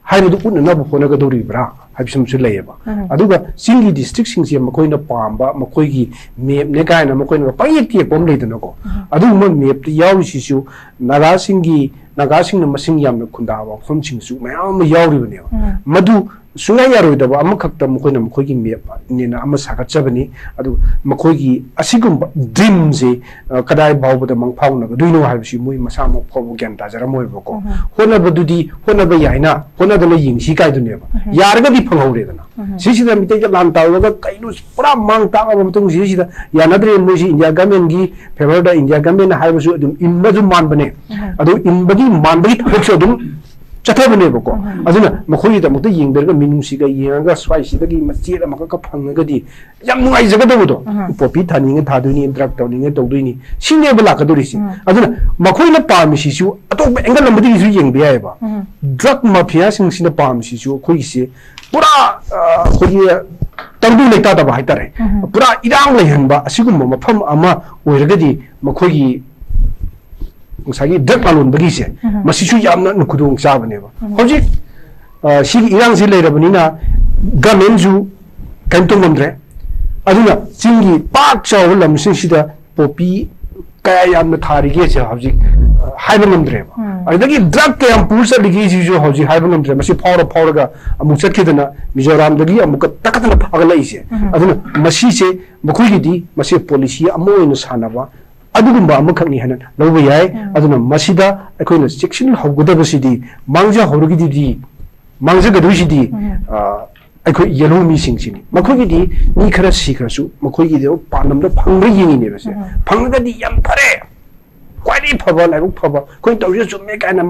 ꯍꯥꯏꯕꯗꯨ ꯎꯠꯅꯅꯕ ꯍꯣꯠꯅꯒꯗꯧꯔꯤꯕ꯭ꯔꯥ ꯍꯥꯏꯕꯁꯤꯃꯁꯨ ꯂꯩꯌꯦꯕ꯫ ꯎꯝ꯫ ꯑꯗꯨꯒ ꯆꯤꯡꯒꯤ ꯗꯤꯁꯇ꯭ꯔꯤꯛꯁꯤꯡꯁꯦ ꯃꯈꯣꯏꯅ ꯄꯥꯝꯕ, ꯃꯈꯣꯏꯒꯤ ꯃꯦꯞꯅꯦ ꯀꯥꯏꯅ ꯃꯈꯣꯏꯅ ꯄꯪꯌꯦꯛꯇ ꯌꯦꯛꯄ ꯑꯃ ꯂꯩꯗꯅꯀꯣ꯫ ꯎꯝ꯫ ꯑꯗꯨꯒꯨꯝꯕ ꯃꯦꯞꯇ ꯌꯥꯎꯔꯤꯁꯤꯁꯨ ꯅꯥꯒꯥꯁꯤꯡꯒꯤ, ꯅꯥꯒꯥꯁꯤꯡꯅ ꯃꯁꯤꯡ ꯌꯥꯝꯅ ꯈꯨꯟꯗꯥꯕ ꯃꯐꯝꯁꯤꯡꯁꯨ ꯃꯌꯥꯝ ꯑꯃ ꯌꯥꯎꯔꯤꯕꯅꯦꯕ꯫ ꯎꯝ꯫ ꯃꯗꯨ ꯁꯨꯡꯌꯥ ꯌꯥꯔꯣꯏꯗꯕ ꯑꯃꯈꯛꯇ ꯃꯈꯣꯏꯅ ꯃꯈꯣꯏꯒꯤ ꯃꯦꯞꯅꯦꯅ ꯑꯃ ꯁꯥꯒꯠꯆꯕꯅꯤ꯫ ꯑꯗꯨ ꯃꯈꯣꯏꯒꯤ ꯑꯁꯤꯒꯨꯝꯕ ꯗ꯭ꯔꯤꯝꯁꯦ, ꯑ, ꯀꯗꯥꯏ ꯐꯥꯎꯕꯗ ꯃꯪ ꯐꯥꯎꯅꯒꯗꯣꯏꯅꯣ ꯍꯥꯏꯕꯁꯤ ꯃꯣꯏ ꯃꯁꯥꯃꯛ ꯐꯥꯎꯕ ꯒ꯭ꯌꯥꯟ ꯇꯥꯖꯔꯝꯃꯣꯏꯕꯀꯣ꯫ ꯎꯝ꯫ ꯍꯣꯠꯅꯕꯗꯨꯗꯤ ꯍꯣꯠꯅꯕ ꯌꯥꯏꯅ, ꯍꯣꯠꯅꯗꯅ ꯌꯦꯡꯁꯤ ꯀꯥꯏꯗꯨꯅꯦꯕ꯫ ꯎꯝ꯫ ꯌꯥꯔꯒꯗꯤ ꯐꯪꯍꯧꯔꯦꯗꯅ꯫ ꯎꯝ꯫ ꯁꯤꯁꯤꯗ ꯃꯤꯇꯩꯗ ꯂꯥꯟ ꯇꯧꯔꯒ ꯀꯩꯅꯣ ꯄꯨꯔꯥ ꯃꯥꯡ ꯇꯥꯛꯑꯕ ꯃꯇꯨꯡ ꯁꯤꯗꯩꯁꯤꯗ ꯌꯥꯅꯗ꯭ꯔꯦ, ꯃꯣꯏꯁꯤ ꯏꯟꯗꯤꯌꯥ ꯒꯃꯦꯟꯒꯤ ꯐꯦꯚꯔꯗ, ꯏꯟꯗꯤꯌꯥ ꯒꯃꯦꯟꯅ ꯍꯥꯏꯕꯁꯨ ꯑꯗꯨꯝ ꯏꯟꯕꯁꯨ ꯃꯥꯟꯕꯅꯦ꯫ ꯎꯝ꯫ ꯑꯗꯨ ꯏꯟꯕꯒꯤ ꯃꯥꯟꯕꯒꯤ ꯊꯕꯛꯁꯨ ꯑꯗꯨꯝ ꯆꯠꯊꯕꯅꯦꯕꯀꯣ꯫ ꯎꯝ꯫ ꯑꯗꯨꯅ ꯃꯈꯣꯏꯒꯤꯗꯃꯛꯇ ꯌꯦꯡꯗꯔꯒ, ꯃꯤꯅꯨꯡꯁꯤꯒ ꯌꯦꯡꯉꯒ, ꯁ꯭ꯋꯥꯏꯁꯤꯗꯒꯤ ꯃꯆꯦꯠ ꯑꯃꯈꯛꯀ ꯐꯪꯉꯒꯗꯤ ꯌꯥꯝ ꯅꯨꯡꯉꯥꯏꯖꯒꯗꯕꯗꯣ꯫ ꯎꯝ꯫ ꯄꯣꯄꯤ ꯊꯥꯅꯤꯡꯉꯦ ꯊꯥꯗꯣꯏꯅꯤ, ꯗ꯭ꯔꯒ ꯇꯧꯅꯤꯡꯉꯦ ꯇꯧꯗꯣꯏꯅꯤ, ꯁꯤꯅꯦꯕ ꯂꯥꯛꯀꯗꯧꯔꯤꯁꯦ꯫ ꯎꯝ꯫ ꯑꯗꯨꯅ ꯃꯈꯣꯏꯅ ꯄꯥꯝꯃꯤꯁꯤꯁꯨ ꯑꯇꯣꯞꯄ ꯑꯦꯡꯒꯜ ꯑꯃꯗꯒꯤꯁꯨ ꯌꯦꯡꯕ ꯌꯥꯏꯑꯕ꯫ ꯎꯝ꯫ ꯗ꯭ꯔꯒ ꯃꯥꯐꯤꯌꯥꯁꯤꯡꯁꯤꯅ ꯄꯥꯝꯃꯤꯁꯤꯁꯨ ꯑꯩꯈꯣꯏꯒꯤꯁꯦ ꯄꯨꯔꯥ, ꯑ, ꯑꯩꯈꯣꯏꯒꯤ ꯇꯪꯗꯨ ꯂꯩꯇꯥꯗꯕ ꯍꯥꯏꯇꯥꯔꯦ꯫ ꯎꯝ꯫ ꯄꯨꯔꯥ ꯏꯔꯥꯡ ꯂꯩꯍꯟꯕ ꯑꯁꯤꯒꯨꯝꯕ ꯃꯐꯝ ꯑꯃ ꯑꯣꯏꯔꯒꯗꯤ ꯃꯈꯣꯏꯒꯤ ꯉꯁꯥꯏꯒꯤ ꯗ꯭ꯔꯒ ꯂꯂꯣꯟꯕꯒꯤꯁꯦ, ꯎꯝ꯫ ꯃꯁꯤꯁꯨ ꯌꯥꯝꯅ ꯈꯨꯗꯣꯡ ꯆꯥꯕꯅꯦꯕ꯫ ꯎꯝ꯫ ꯍꯧꯖꯤꯛ, ꯑ, ꯁꯤꯒꯤ ꯏꯔꯥꯡꯁꯤ ꯂꯩꯔꯕꯅꯤꯅ ꯒꯃꯦꯟꯁꯨ ꯀꯔꯤꯝ ꯇꯧ ꯉꯝꯗ꯭ꯔꯦ꯫ ꯑꯗꯨꯅ ꯆꯤꯡꯒꯤ ꯄꯥꯛ ꯆꯥꯎꯕ ꯂꯝꯁꯤꯡꯁꯤꯗ ꯄꯣꯄꯤ ꯀꯌꯥ ꯌꯥꯝꯅ ꯊꯥꯔꯤꯒꯦꯁꯦ ꯍꯧꯖꯤꯛ, ꯑ, ꯍꯥꯏꯕ ꯉꯝꯗ꯭ꯔꯦꯕ꯫ ꯎꯝ꯫ ꯑꯗꯨꯗꯒꯤ ꯗ꯭ꯔꯒ ꯀꯌꯥꯝ ꯄꯨꯔ ꯆꯠꯂꯤꯒꯦ ꯁꯤꯁꯨ ꯍꯧꯖꯤꯛ ꯍꯥꯏꯕ ꯉꯝꯗ꯭ꯔꯦ꯫ ꯃꯁꯤ ꯐꯥꯎꯔ ꯐꯥꯎꯔꯒ ꯑꯃꯨꯛ ꯆꯠꯈꯤꯗꯅ ꯃꯤꯖꯣꯔꯥꯝꯗꯒꯤ ꯑꯃꯨꯛꯀ ꯇꯛꯈꯠꯇꯅ ꯐꯥꯒꯠꯂꯛꯏꯁꯦ꯫ ꯎꯝ꯫ ꯑꯗꯨꯅ ꯃꯁꯤꯁꯦ ꯃꯈꯣꯏꯒꯤꯗꯤ ꯃꯁꯤ ꯄꯣꯂꯤꯁꯤ ꯑꯃ ꯑꯣꯏꯅ ꯁꯥꯟꯅꯕ ꯑꯗꯨꯒꯨꯝꯕ ꯑꯃꯈꯛꯅꯤ ꯍꯥꯏꯅ ꯂꯧꯕ ꯌꯥꯏ꯫ ꯎꯝ꯫ ꯑꯗꯨꯅ ꯃꯁꯤꯗ ꯑꯩꯈꯣꯏꯅ ꯆꯦꯛꯁꯤꯟꯍꯧꯒꯗꯕꯁꯤꯗꯤ ꯃꯥꯡꯖꯍꯧꯔꯒꯗꯤ, ꯃꯥꯡꯖꯒꯗꯣꯏꯁꯤꯗꯤ, ꯎꯝ꯫ ꯑ, ꯑꯩꯈꯣꯏ ꯌꯦꯜꯍꯧ ꯃꯤꯁꯤꯡꯁꯤꯅꯤ꯫ ꯃꯈꯣꯏꯒꯤꯗꯤ ꯃꯤ ꯈꯔ ꯁꯤꯈ꯭ꯔꯁꯨ ꯃꯈꯣꯏꯒꯤꯗꯤ ꯄꯥꯟꯗꯝꯗ ꯐꯪꯕ꯭ꯔꯥ ꯌꯦꯡꯉꯤꯅꯦꯕ ꯁꯦ꯫ ꯎꯝ꯫ ꯐꯪꯉꯒꯗꯤ ꯌꯥꯝ ꯐꯔꯦ, ꯈ꯭ꯋꯥꯏꯗꯒꯤ ꯐꯕ, ꯂꯥꯏꯕꯛ ꯐꯕ, ꯑꯩꯈꯣꯏꯅ ꯇꯧꯔꯤꯁꯦ ꯆꯨꯝꯃꯦ ꯀꯥꯏꯅ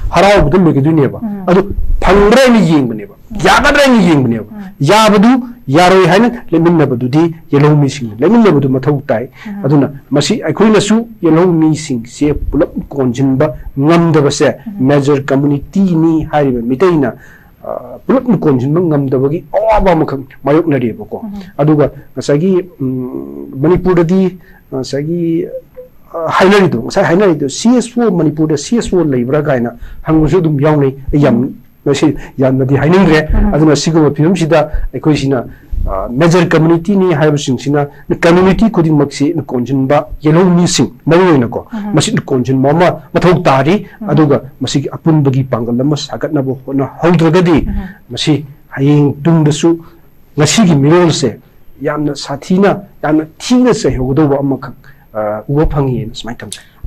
ꯍꯔꯥꯎꯕꯗ ꯂꯣꯏꯒꯗꯣꯏꯅꯦꯕ꯫ ꯎꯝ꯫ ꯑꯗꯨ ꯐꯪꯕ꯭ꯔꯥ ꯍꯥꯏꯅ ꯌꯦꯡꯕꯅꯦꯕ, ꯎꯝ꯫ ꯌꯥꯒꯗ꯭ꯔꯥ ꯍꯥꯏꯅ ꯌꯦꯡꯕꯅꯦꯕ꯫ ꯎꯝ꯫ ꯌꯥꯕꯗꯨ ꯌꯥꯔꯣꯏ ꯍꯥꯏꯅ ꯂꯦꯞꯃꯤꯟꯅꯕꯗꯨꯗꯤ ꯌꯦꯜꯍꯧ ꯃꯤꯁꯤꯡꯅ ꯂꯦꯞꯃꯤꯟꯅꯕꯗꯨ ꯃꯊꯧ ꯇꯥꯏ꯫ ꯑꯗꯨꯅ ꯃꯁꯤ ꯑꯩꯈꯣꯏꯅꯁꯨ ꯌꯦꯜꯍꯧ ꯃꯤꯁꯤꯡꯁꯦ ꯄꯨꯂꯞ ꯀꯣꯟꯁꯤꯟꯕ ꯉꯝꯗꯕꯁꯦ major community ꯅꯤ ꯍꯥꯏꯔꯤꯕ ꯃꯤꯇꯩꯅ, ꯑ, ꯄꯨꯂꯞꯅ ꯀꯣꯟꯁꯤꯟꯕ ꯉꯝꯗꯕꯒꯤ ꯑꯋꯥꯕ ꯑꯃꯈꯛ ꯃꯥꯌꯣꯛꯅꯔꯤꯕꯀꯣ꯫ ꯑꯗꯨꯒ ꯉꯁꯥꯏꯒꯤ, ꯎꯝ, ꯃꯅꯤꯄꯨꯔꯗꯗꯤ ꯉꯁꯥꯏꯒꯤ, ꯑ, ꯍꯥꯏꯅꯔꯤꯗꯣ, ꯉꯁꯥꯏ ꯍꯥꯏꯅꯔꯤꯗꯣ, C S O, ꯃꯅꯤꯄꯨꯔꯗ C S O ꯂꯩꯕ꯭ꯔꯥ ꯀꯥꯏꯅ ꯍꯪꯕꯁꯨ ꯑꯗꯨꯝ ꯌꯥꯎꯅꯩ꯫ ꯑꯩ ꯌꯥꯝ ꯃꯁꯤ ꯌꯥꯝꯅꯗꯤ ꯍꯥꯏꯅꯤꯡꯗ꯭ꯔꯦ꯫ ꯑꯗꯨꯅ ꯁꯤꯒꯨꯝꯕ ꯐꯤꯕꯝꯁꯤꯗ ꯑꯩꯈꯣꯏꯁꯤꯅ, ꯑ, major community ꯅꯤ ꯍꯥꯏꯕꯁꯤꯡꯁꯤꯅ community ꯈꯨꯗꯤꯡꯃꯛꯁꯤ ꯀꯣꯟꯁꯤꯟꯕ ꯌꯦꯜꯍꯧ ꯃꯤꯁꯤꯡ ꯃꯔꯨ ꯑꯣꯏꯅꯀꯣ, ꯃꯁꯤ ꯀꯣꯟꯁꯤꯟꯕ ꯑꯃ ꯃꯊꯧ ꯇꯥꯔꯤ꯫ ꯑꯗꯨꯒ ꯃꯁꯤꯒꯤ ꯑꯄꯨꯟꯕꯒꯤ ꯄꯥꯡꯒꯜ ꯑꯃ ꯁꯥꯒꯠꯅꯕ ꯍꯣꯠꯅꯍꯧꯗ꯭ꯔꯒꯗꯤ ꯃꯁꯤ ꯍꯌꯦꯡ ꯇꯨꯡꯗꯁꯨ ꯉꯁꯤꯒꯤ ꯃꯤꯔꯣꯜꯁꯦ ꯌꯥꯝꯅ ꯁꯥꯊꯤꯅ, ꯌꯥꯝꯅ ꯊꯤꯅ ꯆꯩꯍꯧꯒꯗꯧꯕ ꯑꯃꯈꯛ, ꯑ, ꯎꯕ ꯐꯪꯉꯤꯅ ꯁꯨꯃꯥꯏꯅ ꯊꯝꯖꯩ꯫